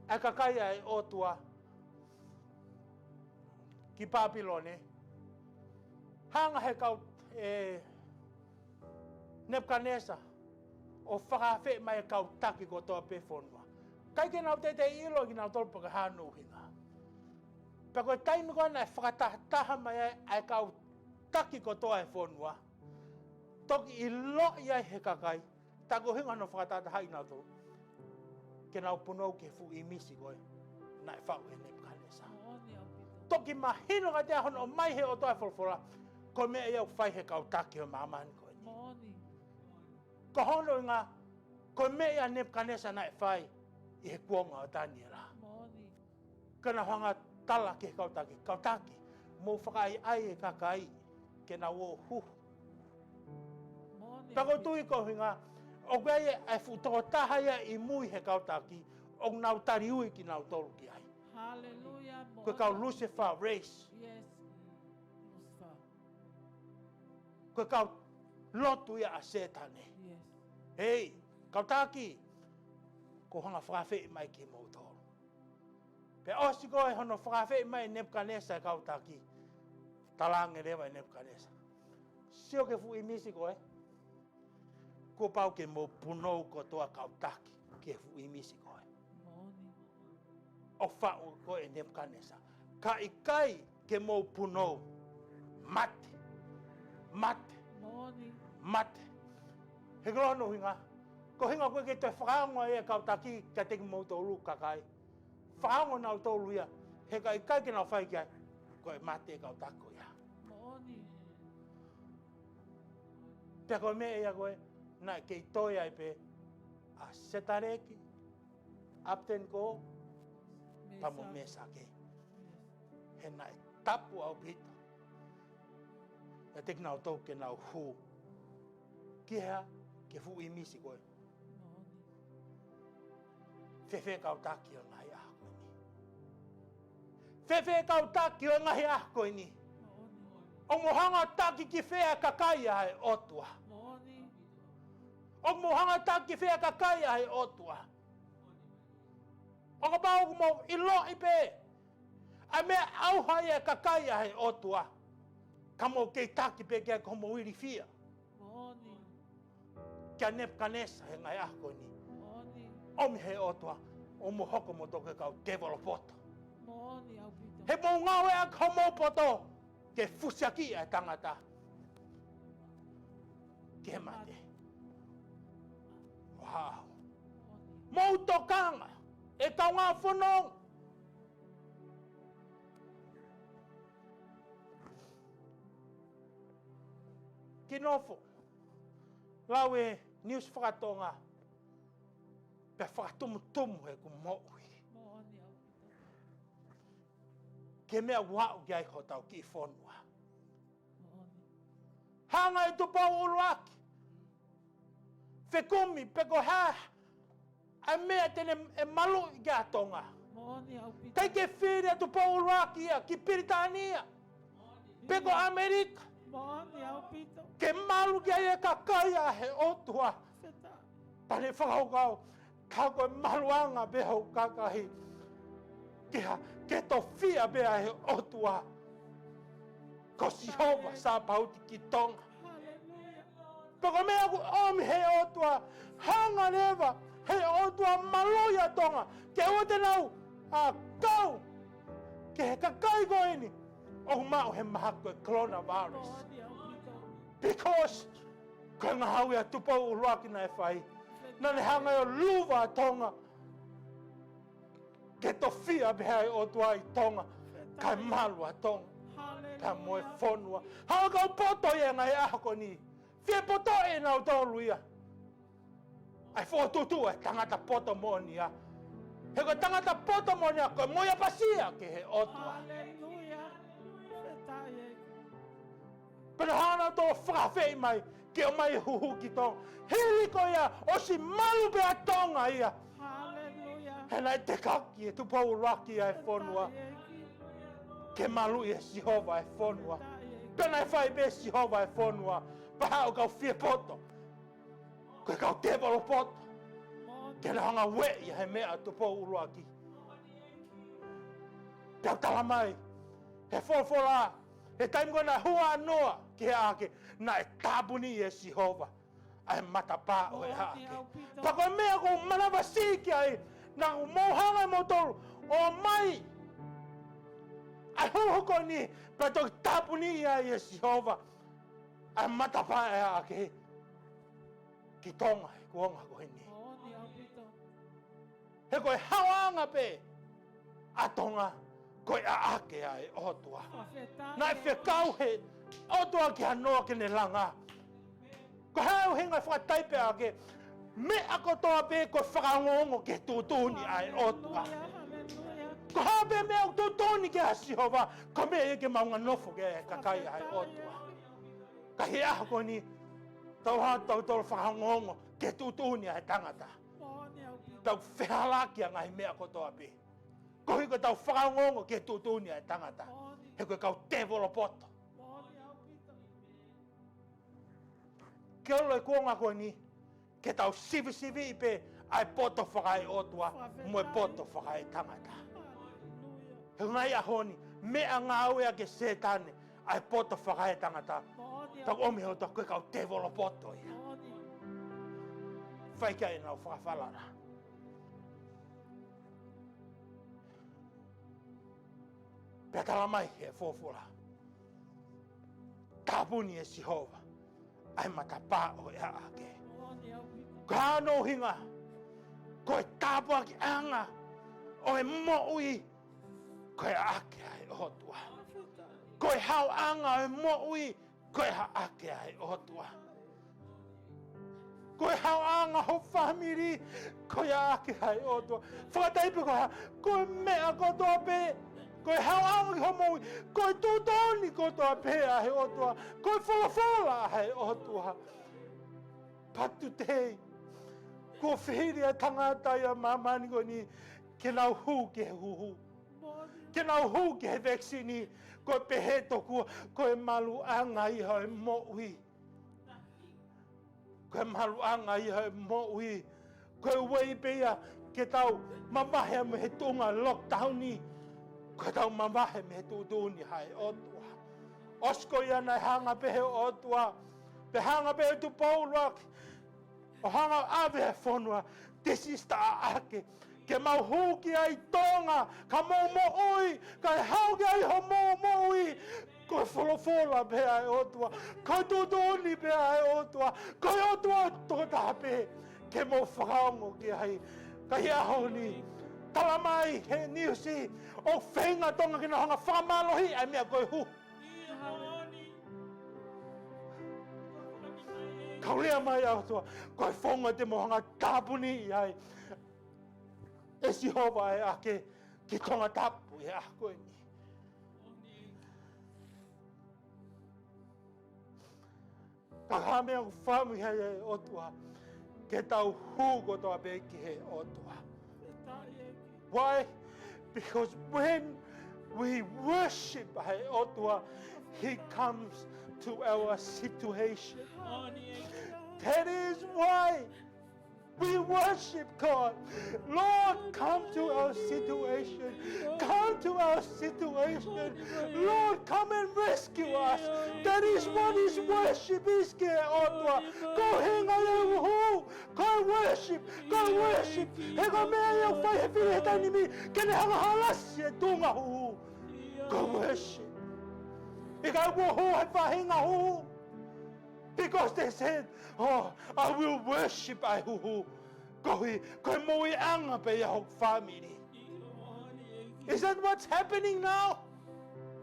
ʻa e kakai ʻa e ʻOtua ki Papilone, hanga he kau, ʻe, Nepukanesa ʻo fakaafeʻi mai e kau taki kotoa pē fonua. ʻIkai ke nau teitei ʻilo ʻe kinautolu pe ko e hā hono ʻuhinga. Pea ko e taimi ko ē naʻe fakatahataha mai ai ʻa e kau taki kotoa e fonua, toki ʻiloʻi ai he kakai, tā ko e ʻuhinga hono fakatahatahaʻi kinautolu, ke nau punou ki he fuʻu ʻīmisi ko ē naʻe faʻu ʻe Nepukanesa. Moʻoni ʻaupito. Toki mahino kiate ia hono ʻomai he ʻOtua e folofola, ko e meʻa ia ʻoku fai he kau taki ʻo e māmani ko eni. Moʻoni. Ko hono ʻuhinga, ko e meʻa ia ʻa Nepukanesa naʻe fai ʻi he kuonga ʻo Taniela. Moʻoni. Ka naʻa nau hanga tala ki he kau taki, kau taki, mou fakaʻaiʻai e kakai ke nau ō ʻo huhu. Moʻoni. Pea ʻoku ou tui ko e ʻuhinga, ʻoku ʻi ai e fuʻu tokotaha ia ʻi mui he kau taki, ʻoku nau taliui kinautolu ki ai. Hallelujah. Ko e kau Lucifer race. Yes. Lucifer. Ko e kau lotu ia ʻa Sētane. Yes. Hei, kau taki, ʻoku ou hanga ʻo fakaafeʻi mai kimoutolu. Pea ʻosi ko ē hono fakaafeʻi mai ʻe Nepukanesa e kau taki, talaange leva ʻe Nepukanesa, sio ki he fuʻu ʻīmisi ko ē. Kuo pau ke mou punou kotoa kau taki ki he fuʻu ʻīmisi ko ē. Moʻoni. ʻO faʻu ko ē ʻe Nepukanesa, ka ʻikai ke mou punou, mate, mate, Moʻoni. Mate. He ko hono ʻuhinga, ko e ʻuhinga ko ē ke toe fakaongo ai e kau taki kiate kimoutolu kakai. Fakaongo nautolu ia, he ka ʻikai ke nau fai ki ai, ko e mate e kau taki ko ia. Moʻoni. Pea ko e meʻa ia ko ē naʻe kei toe ai pē ʻa Setaleki, ʻApitenikō, pea mo Mēsake. Mēsake. He naʻe tapu ʻaupito ia kiate kinautolu ke nau hū ki he, ki he fuʻu ʻīmisi ko ē. Moʻoni. Fēfē kau taki ʻo e ngaahi ʻaho ko eni? Fēfē kau taki ʻo e ngaahi ʻaho ko eni? Moʻoni. ʻOku mou hanga ʻo taki ki fē ʻa e kakai ʻa e ʻOtua? Moʻoni. ʻOku mou hanga ʻo taki ki fē ʻa e kakai ʻa e ʻOtua? ʻO kapau ʻoku mou ʻiloʻi pē ʻa e meʻa ʻauha ia e kakai ʻa e ʻOtua, ka mou kei taki pē ki ai ko hoʻomou ilifia. Moʻoni. Kia Nepukanesa he ngaahi ʻaho ko eni. Moʻoni. ʻOmi he ʻOtua, ʻo mou hoko moutolu ko e kau tēvolo poto. Moʻoni ʻaupito. He mou ngāueʻaki homou poto ke fusiakiʻi ʻa e tangata ki he mate. Wow. Moʻoni. Mou tokanga, ʻe kaungā fononga. Kiʻi nofo, lau e niusi fakatonga, pea fakatumutumu heʻeku moʻui. Moʻoni ʻaupito. Ki he meʻa ʻoku aʻu ki ai hotau kiʻi fonua. Moʻoni. Hanga ʻe Tupou ʻUluaki ʻo fekumi pe ko e hā ʻa e meʻa te ne maluʻi ki ai ʻa Tonga. Moʻoni ʻaupito. ʻIkai ke fili ʻa Tupou ʻUluaki ia ki Pilitānia pe ko ʻAmelika. Moʻoni ʻaupito. Ke malu ki ai e kakai ʻa e ʻOtua. Fakafetaʻi. Pea ne fakakaukau, ka ko e maluʻanga pē hoku kakai, ke ha, ke tofiʻa pē ʻa e ʻOtua. Ko Sihova Sāpaoti ki Tonga. Haleluia. Pea ko e meʻa ʻoku ʻomi he ʻOtua, hanga leva he ʻOtua ʻo maluʻi ʻa Tonga, ke ʻoua te nau, ā, kau ki he kakai ko eni ʻoku maʻu he mahaki ko e coronavirus. Because ko e ngaahi ʻaho ia Tupou ʻUluaki naʻe fai, naʻa ne hanga ʻo luva ʻa Tonga ke tofiʻa pē ʻa e ʻOtua ʻi Tonga, kae malu ʻa Tonga pea mo e fonua. Hanga ʻe he kau poto ia he ngaahi ʻaho ko eni ʻo fiepotoʻi ʻe nautolu ia ʻa e fokotuʻutuʻu ʻa e tangata poto moʻoni ia. He ko e tangata poto moʻoni ia ko e moʻui ʻapasia ki he ʻOtua. Haleluia. Fakafetaʻi ʻEiki. Pea naʻa nau toe fakaafeʻi mai ke ʻomai e huhu ki Tonga. Hili ko ia, ʻosi malu pē ʻa Tonga ia. Haleluia. He naʻe tekaki ʻe Tupou ʻUluaki ʻa e fonua ke maluʻi ʻe Sihova e fonua. Pea naʻe fai pē ʻe Sihova e fonua, pea haʻu e kau fiepoto, ko e kau tēvolo poto, ke nau hanga ʻo ueʻi ʻa e meʻa ʻa Tupou ʻUluaki. Pea ʻoku tala mai he folofola, he taimi ko ē naʻe hū ʻa Noa ki he ʻaʻake, naʻe tāpuni ʻe Sihova ʻa e matapā ʻo e ʻaʻake. Pea ko e meʻa ʻoku ou manavasiʻi ki ai, naʻa mou hanga ʻe moutolu ʻo ʻomai ʻa e huhu ko eni, pea toki tāpuni ai ʻe Sihova ʻa e matapā ʻo e ʻaʻake ki Tonga he kuonga ko eni. Moʻoni ʻaupito. He ko e haoʻanga pē ʻa Tonga ko e ʻaʻake ʻa e ʻOtua. Fakafetaʻi. Naʻe fekau he ʻOtua kia Noa ke ne langa. Ko e hā e ʻuhinga e fakataipe ʻaʻake? Meʻa kotoa pē ko e fakaongoongo ki he tuʻutuʻuni ʻa e ʻOtua. Haleluia, haleluia. Ko e hā pē meʻa ʻoku tuʻutuʻuni ki ai ʻa Sihova, ko e meʻa ia ke maʻu ha nofo ki ai e kakai ʻa e ʻOtua. Ka ʻi he ʻaho ko eni, tau hanga ʻo tautolu fakaongoongo ki he tuʻutuʻuni ʻa e tangata. Tau fehālaaki ʻa e ngaahi meʻa kotoa pē. Koeʻuhi ko ʻetau fakaongoongo ki he tuʻutuʻuni ʻa e tangata. He ko e kau tēvolo poto. Ke ʻalu e kuonga ko eni, ke tau sivisiviʻi pē ʻa e poto fakaeʻotua mo e poto fakaetangata. He ngaahi ʻaho ni, meʻangāueʻaki ʻe Sētane ʻa e poto fakaetangata. Tau ʻomi he ʻOtua ko e kau tēvolo poto ia. Fai ki ai ʻenau fakafalala. Pea tala mai he folofola, tāpuni ʻe Sihova ʻa e matapā ʻo e ʻaʻake. Ko hono ʻuhinga, ko e tāpuakiʻanga ʻo e moʻui ko e ʻaʻake ʻa e ʻOtua. Ko e haoʻanga ʻo e moʻui ko e ʻaʻake ʻa e ʻOtua. Ko e haoʻanga ho fāmili ko e ʻaʻake ʻa e ʻOtua. Fakataipe ko e hā, ko e meʻa kotoa pē, ko e haoʻanga ki hoʻo moʻui, ko e tuʻutuʻuni kotoa pē ʻa e ʻOtua, ko e folofola ʻa e ʻOtua. But today, kuo fihili ʻa e tangata ʻi māmani ko eni ke nau hū ki he huhu, ke nau hū ki he vaccine, ko e pehē tokua ko e maluʻanga ia ʻo e moʻui. Ko e maluʻanga ia ʻo e moʻui. Ko e ueʻi pē ia ke tau mavahe mei he tuʻunga lockdown ni, ko ʻetau mavahe mei he tuʻutuʻuni ʻa e ʻOtua. ʻOsi ko ia naʻe hanga pē he ʻOtua, pea hanga pē ʻe Tupou ʻUluaki ʻo hanga ʻo ʻave e fonua. This is the ʻaʻake ke mau hū ki ai Tonga, ka mou moʻui, kae hao ki ai hoʻomou moʻui. Ko e folofola pē ʻa e ʻOtua, ko e tuʻutuʻuni pē ʻa e ʻOtua, ko e ʻOtua tokotaha pē ke mou fakaongo ki ai. Ka ʻi he ʻaho ni, tala mai he niusi, ʻoku feinga Tonga ke nau hanga ʻo fakamālohiʻi ʻa e meʻa ko e huhu. Ka ʻoku lea mai ʻa e ʻOtua, ko e founga te mou hanga ʻo tāpuniʻi ai ʻe Sihova ʻa e ʻaʻake ki Tongatapu ʻi he ʻaho ko eni. Ka ko e hā e meʻa ʻoku fakaʻamu ai ʻa e ʻOtua ke tau hū kotoa pē ki he ʻOtua? Why? Because when we worship ʻa e ʻOtua, He comes to our situation. That is why we worship God. Lord, come to our situation. Come to our situation. Lord, come and rescue us. That is what is worship is, ki he ʻOtua. Ko e ʻuhinga ia ʻoku hū, ko e worship, ko e worship. He ko e meʻa ia ʻoku fai he fili he taimi ni ke ne hanga ʻo halasi e tuʻunga huhu. Ko e worship. ʻIkai ke hū he faʻahinga huhu. Because they said, "Oh, I will worship ʻa e huhu." Koeʻuhi ko e moʻuiʻanga pē ia hoku fāmili. Is that what's happening now?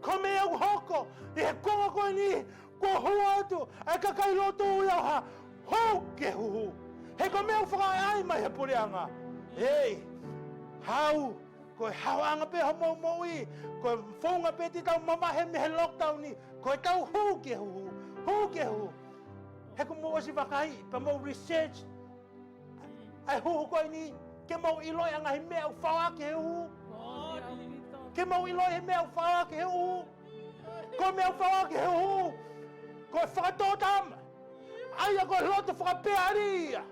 Ko e meʻa ʻoku hoko ʻi he kuonga ko eni, kuo hū atu ʻa e kakai lotu ia ʻo hū ki he huhu. He ko e meʻa ʻoku fakaʻaiʻai mai he puleʻanga. Hei, hau, ko e haoʻanga pē hoʻomou moʻui, ko e founga pē te tau mavahe mei he lockdown ni, ko ʻetau hū ki he huhu, hū ki he huhu. He kuo mou ʻosi vakai, pea mou research ʻa e huhu ko eni, ke mou ʻiloʻi ʻa e ngaahi meʻa ʻoku faʻo ʻaki he huhu. Ke mou ʻiloʻi e meʻa ʻoku faʻo ʻaki he huhu. Ko e meʻa ʻoku faʻo ʻaki he huhu, ko e fakatōtama. ʻA ia ko e loto fakapeali ia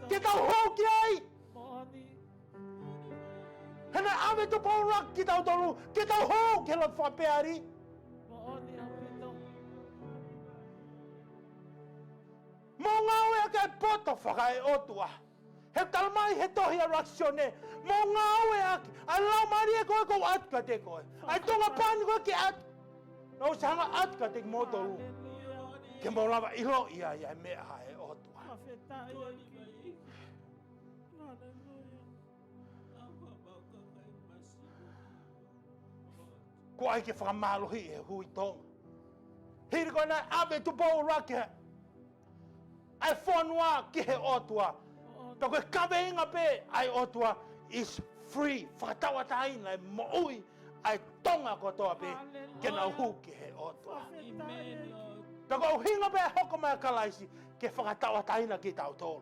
ke tau hū ki ai. He naʻe ʻave ʻe Tupou ʻUluaki kitautolu ke tau hū ki he loto fakapeali. Mou ngāueʻaki ʻa e poto fakaeʻotua. He tala mai he tohi ʻa ʻUluaki Sione, mou ngāueʻaki ʻa e laumālie ko ē kuo u ʻatu kiate koe. ʻA e tuʻunga pani ko ē ke ʻatu, naʻa ku ʻosi hanga ʻo ʻatu kiate kimoutolu. Ke mou lava ʻiloʻi ʻa e meʻa ʻa e ʻOtua. Kuo ʻai ke fakamālohiʻi e huhu ʻi Tonga. Hili ko ē naʻe ʻave ʻe Tupou ʻUluaki ʻa e fonua ki he ʻOtua. Ka ko e kaveinga pē ʻa e ʻOtua is free. Fakatauʻatāina e moʻui ʻa e Tonga kotoa pē ke nau hū ki he ʻOtua. Ka ko e ʻuhinga pē ʻa e hoko mai ʻa Kalaisi ke fakatauʻatāina kitautolu.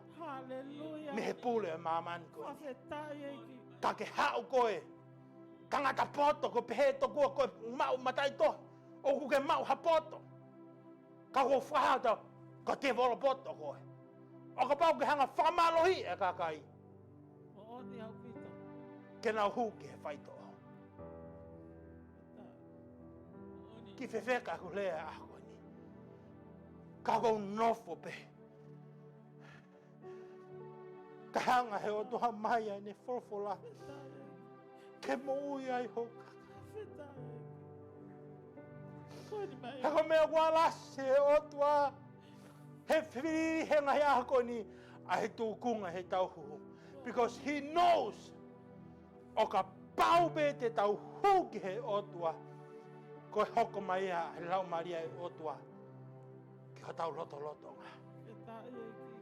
mei he pule ʻo e māmani ko eni. Fakafetaʻi ʻEiki. Ka ke haʻu koe, tangata poto, ko e pehē tokua ko e maʻu mataʻitohi, ʻoku ke maʻu ha poto. Ka ʻoku fakahā atu, ko e tēvolo poto koe. ʻO kapau ke hanga fakamālohiʻi e kakai, Moʻoni ʻaupito. ke nau hū ki he faitoʻo. Kiʻi fefeka ʻeku lea ʻaho ni. Ka ʻoku ou nofo pē ka hanga he ʻOtua mai ai ʻene folofola ke moʻui ai hoku kakai. He ko e meʻa ʻoku alasi he ʻOtua he fili he ngaahi ʻaho ko eni ʻa e tūkunga he tauhu. Because he knows ʻo kapau pē te tau hū ki he ʻOtua, ko e hoko mai ia he Laumālie ʻo e ʻOtua ki hotau lotolotonga.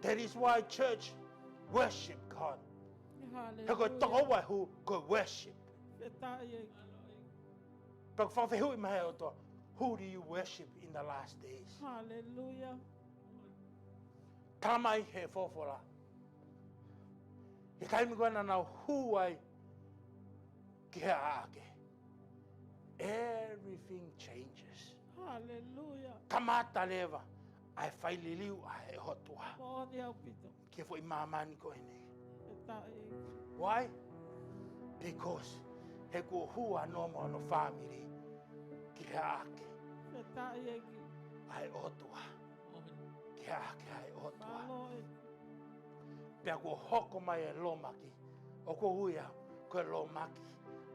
That is why church worship God. He ko e tokoua e hū, ko e worship. Pea ʻoku fakafehuʻi mai he ʻOtua, who do you worship in the last days? Hallelujah. Tala mai he folofola, he taimi ko ē naʻa nau hū ai ki he ʻaʻake, everything changes. Hallelujah. Kamata leva ʻa e fai liliu ʻa e ʻOtua Moʻoni ʻaupito. ki he foʻi māmani ko eni. Fakafetaʻi ʻEiki. Why? Because he kuo hū ʻa Noa mo hono fāmili ki he ʻaʻake Fakafetaʻi ʻEiki. ʻa e ʻOtua. Ki he ʻaʻake ʻa e ʻOtua. Mālō ʻEiki. Pea kuo hoko mai e lōmaki. ʻOku ou ui au ko e lōmaki,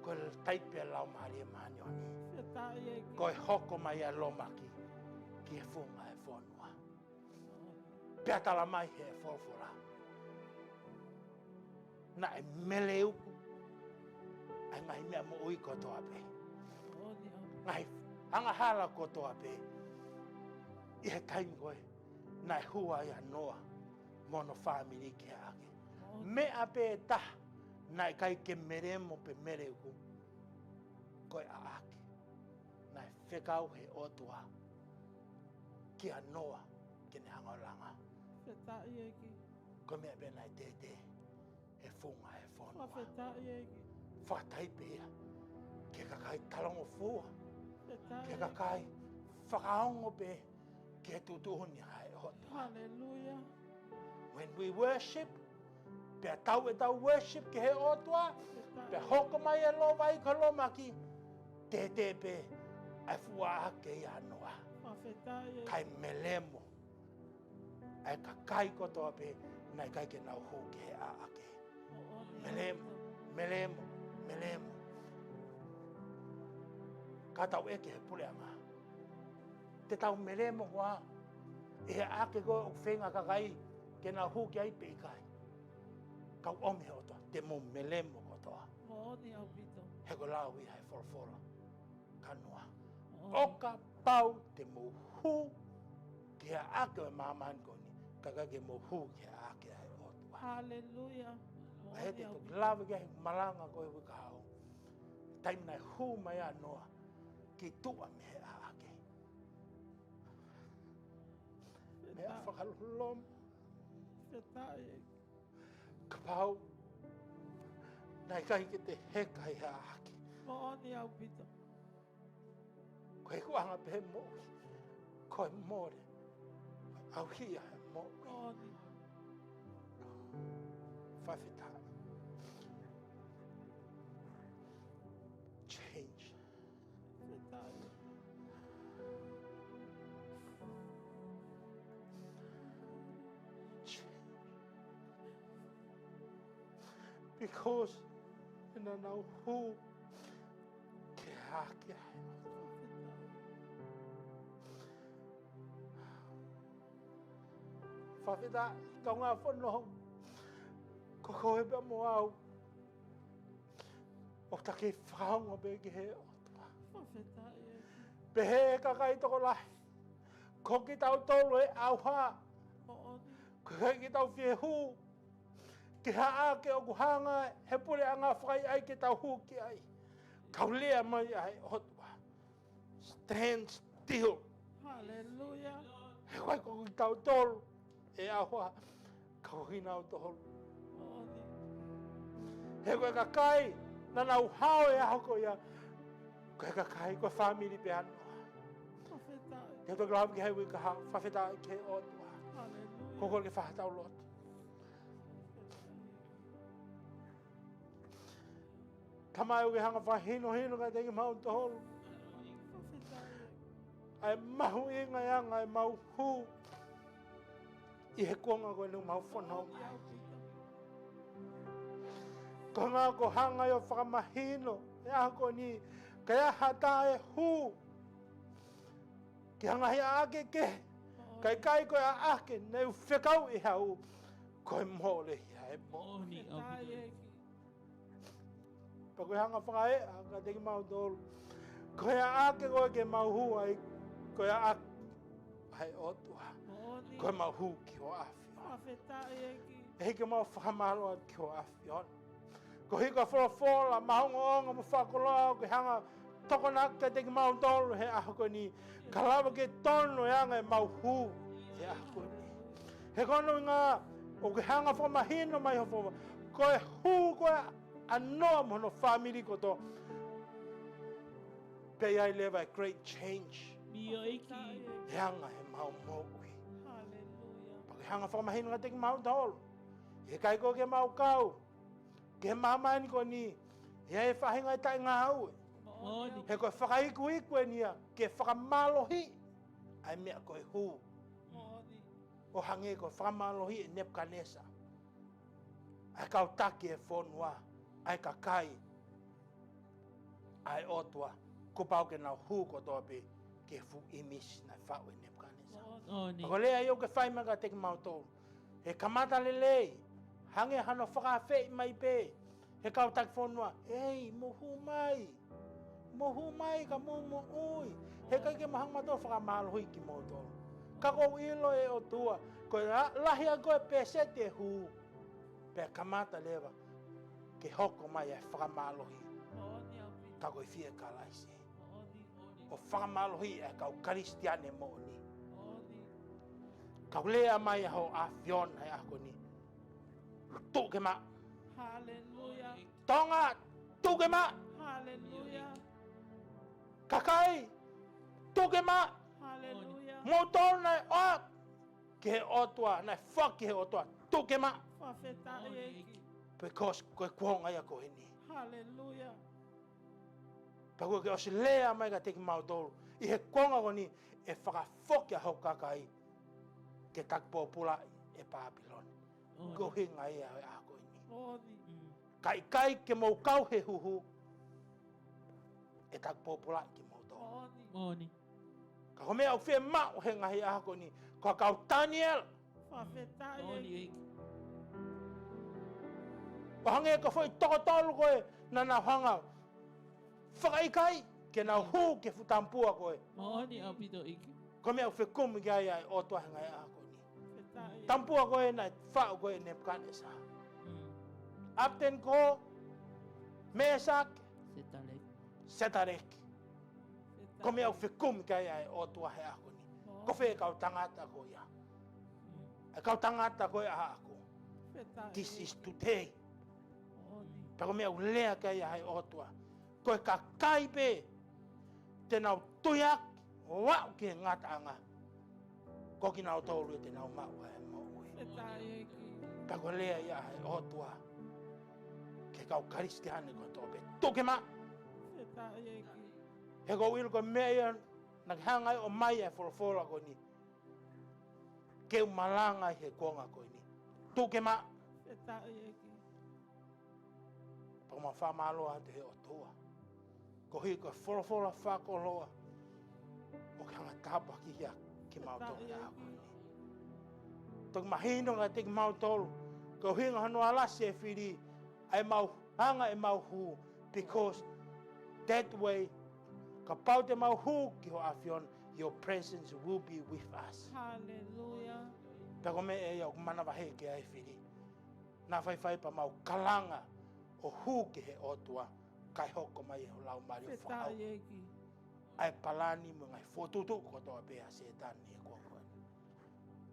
ko e taipe ʻa e Laumālie Māʻoniʻoni. Fakafetaʻi ʻEiki. Ko e hoko mai ʻa e lōmaki ki he funga ʻo e fonua. Pea tala mai he folofola, naʻe meleuku ʻa e ngaahi meʻa moʻui kotoa pē, ngaahi angahala kotoa pē, ʻi he taimi ko ē naʻe hū ai ʻa Noa mo hono fāmili ki he ʻaʻake. Meʻa pē taha naʻe ʻikai ke melemo pe meleuku, ko e ʻaʻake. Naʻe fekau he ʻOtua kia Noa ke ne hanga ʻo langa. Fakafetaʻi ʻEiki. Ko e meʻa pē naʻe tētē he funga ʻo e fonua. Fakafetaʻi ʻEiki. Fakataipe ia ki he kakai talangofua. Fakafetaʻi ʻEiki. Ki he kakai fakaongo pē ki he tuʻutuʻuni ʻa e ʻOtua. Hallelujah. When we worship, pea tau ʻetau worship ki he ʻOtua, pea hoko mai e lōvai ki he lōmaki, tētē pē ʻa e fuʻu ʻaʻake ʻia Noa. Fakafetaʻi ʻEiki. Kae melemo ʻa e kakai kotoa pē naʻe ʻikai ke nau hū ki he ʻaʻake. Melemo, melemo, melemo. Ka tau ʻeke he puleʻanga, te tau melemo koā ʻi he ʻaʻake ko ē ʻoku feinga kakai ke nau hū ki ai pe ʻikai? Ka ʻoku ʻomi he ʻOtua, te mou melemo kotoa. Moʻoni ʻaupito. He ko e lau ia he folofola kia Noa. ʻO kapau te mou hū ki he ʻaʻake ʻo e māmani ko eni, ka ʻikai ke mou hū ki he ʻaʻake ʻa e ʻOtua. Haleluia. ʻA ia te u toki lave ki ai he malanga ko ē ʻo e uike kahaʻu. Taimi naʻe hū mai ai ʻa Noa ki tuʻa mei he ʻaʻake. Meʻa fakaloloma. Fakafetaʻi. Kapau naʻe ʻikai ke te heka ʻi he ʻaʻake. Moʻoni ʻaupito. Ko e ikuʻanga pē moʻui, ko e mole. ʻAuhia he moʻui. Moʻoni. Fakafetaʻi. Change. Fakafetaʻi. Change. Because naʻa nau hū ki he ʻaʻake ʻa e ʻOtua. Fakafetaʻi, kaungā fononga, ko koe pea mo au ʻoku ta kei fakaongo pē ki he ʻOtua. Fakafetaʻi. Pehē ʻe he kakai tokolahi, ko kitautolu e ʻauha. Moʻoni. Ko e ʻikai ke tau fie hū ki he ʻaʻake ʻoku hanga he puleʻanga fakaʻaiʻai ke tau hū ki ai. Kau lea mai ʻa e ʻOtua. Stand still. Haleluia. He ʻikai ko kitautolu e ʻauha, ka ko kinautolu He ko e kakai naʻa nau hao he ʻaho ko ia, ko e kakai, ko e fāmili pē ʻa Noa. Fakafetaʻi. Te u toki lau ki he uike kahaʻu, fakafetaʻi ki he ʻOtua. Haleluia. Ko e kole ke fakatau lotu. Tamai, ʻoku ke hanga ʻo fakahinohino kiate kimautolu ʻa e mahuʻinga ʻo e anga ʻemau hū ʻi he kuonga ko eni ʻoku mau fononga ai. Ko e anga ʻoku ke hanga ʻo fakamahino he ʻaho ko eni, ka ʻi ai ha taha ʻe hū ki ha ngaahi ʻaʻake kehe, kae ʻikai ko e ʻaʻake naʻe fekau ʻe he hau, ko e mole ia ʻe moʻoni. Pea ʻoku ke hanga ʻo fakaeʻa kiate kimautolu, ko e ʻaʻake ko ē ke mau hū ai, ko e ʻaʻake ʻa e ʻOtua. Ko ʻemau hū ki ho ʻAfiona. ʻEiki, ke mau fakamālō atu ki ho ʻAfiona. Koeʻuhi ko e folofola maʻongoʻonga mo fakakoloa ʻoku ke hanga ʻo tokonaki kiate kimautolu he ʻaho ko eni, ka lava ke tonu e anga ʻemau hū he ʻaho ko eni. He ko hono ʻuhinga ʻoku ke hanga ʻo fakamahino mai ho folofola, ko e hū ko ē ʻa Noa mo hono fāmili kotoa, pea ʻi ai leva e great change he anga ʻemau moʻui. Pea ʻoku ke hanga ʻo fakamahino kiate kimautolu, he ʻikai ko ē ke mau kau ki he māmani ko eni ʻi he faʻahinga ʻo e taʻengāue. He ko e fakaikuiku eni ia ke fakamālohiʻi ʻa e meʻa ko e hū, ʻo hangē ko e fakamālohiʻi ʻe Nepukanesa ʻa e kau taki ʻo e fonua, ʻa e kakai ʻa e ʻOtua, kuo pau ke nau hū kotoa pē ki he fuʻu ʻīmisi naʻe faʻu ʻe Nepukanesa. Ko e lea ia ʻoku ke fai mai kiate kimautolu, he kamata lelei, hangē hano fakaafeʻi mai pē he kau taki fonua, ʻEi, mou hū mai, mou hū mai ka mou moʻui. He ʻikai ke mau hanga ʻo fakamālohiʻi kimoutolu. Ka ʻoku ou ʻilo ʻe ʻOtua, ko e la-, lahi ange ko ē pēseti ʻe hū, pea kamata leva ke hoko mai ʻa e fakamālohi. Ka ko e fie Kalaisi ʻo fakamālohiʻi ʻa e kau Kalisitiane moʻoni. Ka ʻoku lea mai ʻa ho ʻAfiona he ʻaho ko eni, tuku ke maʻu. Tonga, tuku ke maʻu. Kakai, tuku ke maʻu. Moutolu naʻe ʻoatu ki he ʻOtua, naʻe foaki ʻe he ʻOtua, tuku ke maʻu. Because ko e kuonga ia ko eni. Pea ʻoku ke ʻosi lea mai kiate kimautolu, ʻi he kuonga ko eni ʻe fakafoki ʻa hoku kakai ke taki pōpulaʻi ʻe Papilone. Ko e ʻuhinga ia ʻo e ʻaho ko eni. Ka ʻikai ke mou kau he huhu, ʻe taki pōpulaʻi kimoutolu. Ka ko e meʻa ʻoku fiemaʻu he ngaahi ʻaho ko eni, ko e kau Taniela. ʻO hangē ko e foʻi toko tolu ko ē naʻa nau hanga ʻo fakaʻikaiʻi ke nau hū ki he fuʻu tamapua ko ē. Ko e meʻa ʻoku fekumi ki ai ʻa e ʻOtua he ngaahi ʻaho ko eni. Tamapua ko ē naʻe faʻu ko ē ʻe Nepukanesa. ʻApitenikō, Mēsake, Setaleki. Ko e meʻa ʻoku fekumi ki ai ʻa e ʻOtua he ʻaho ko eni. Ko fē kau tangata ko ia? ʻA e kau tangata ko ē ʻaho ko ē. This is today. Pea ko e meʻa ʻoku lea ki ai ʻa e ʻOtua, ko e kakai pē te nau tuiaki ʻo aʻu ki he ngataʻanga, ko kinautolu ia te nau maʻu ʻa e moʻui. Pea ko e lea ia ʻa e ʻOtua ki he kau Kalisitiane kotoa pē, tuku ke maʻu. He ʻoku ou ʻilo ko e meʻa ia naʻa ke hanga ai ʻo ʻomai ʻa e folofola ko eni ke u malanga ʻi he kuonga ko eni. Tuku ke maʻu. Pea ʻoku mau fakamālō atu he ʻOtua, koeʻuhi ko e folofola fakakoloa ʻoku ke hanga ʻo tāpuakiʻi kimautolu he ʻaho ko eni. Toki mahino kiate kimautolu ko e ʻuhinga hono alasi ʻe he fili ʻa ʻemau hanga ʻemau hū, because that way, kapau te mau hū ki ho ʻAfiona, your presence will be with us. Pea ko e meʻa ia ʻoku manavahē ki ai e fili. Naʻa faifai pea mau kalanga ʻo hū ki he ʻOtua, kae hoko mai ʻe ho Laumālie ʻo fakaʻau ʻa e palani mo e ngaahi fokotuʻutuʻu kotoa pē ʻa Sētane he kuonga ko eni.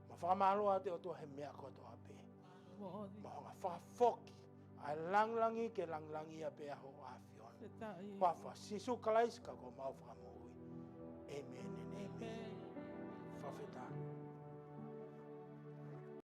Mau fakamālō atu ʻe ʻOtua he meʻa kotoa pē. Mau hanga ʻo fakafoki ʻa e langilangi ke langilangiʻia pē ʻa Hoʻo ʻAfio. Huafa Sīsū Kalaisi ko homau Fakamoʻui. ʻĒmeni and ʻēmeni. Fakafetaʻi.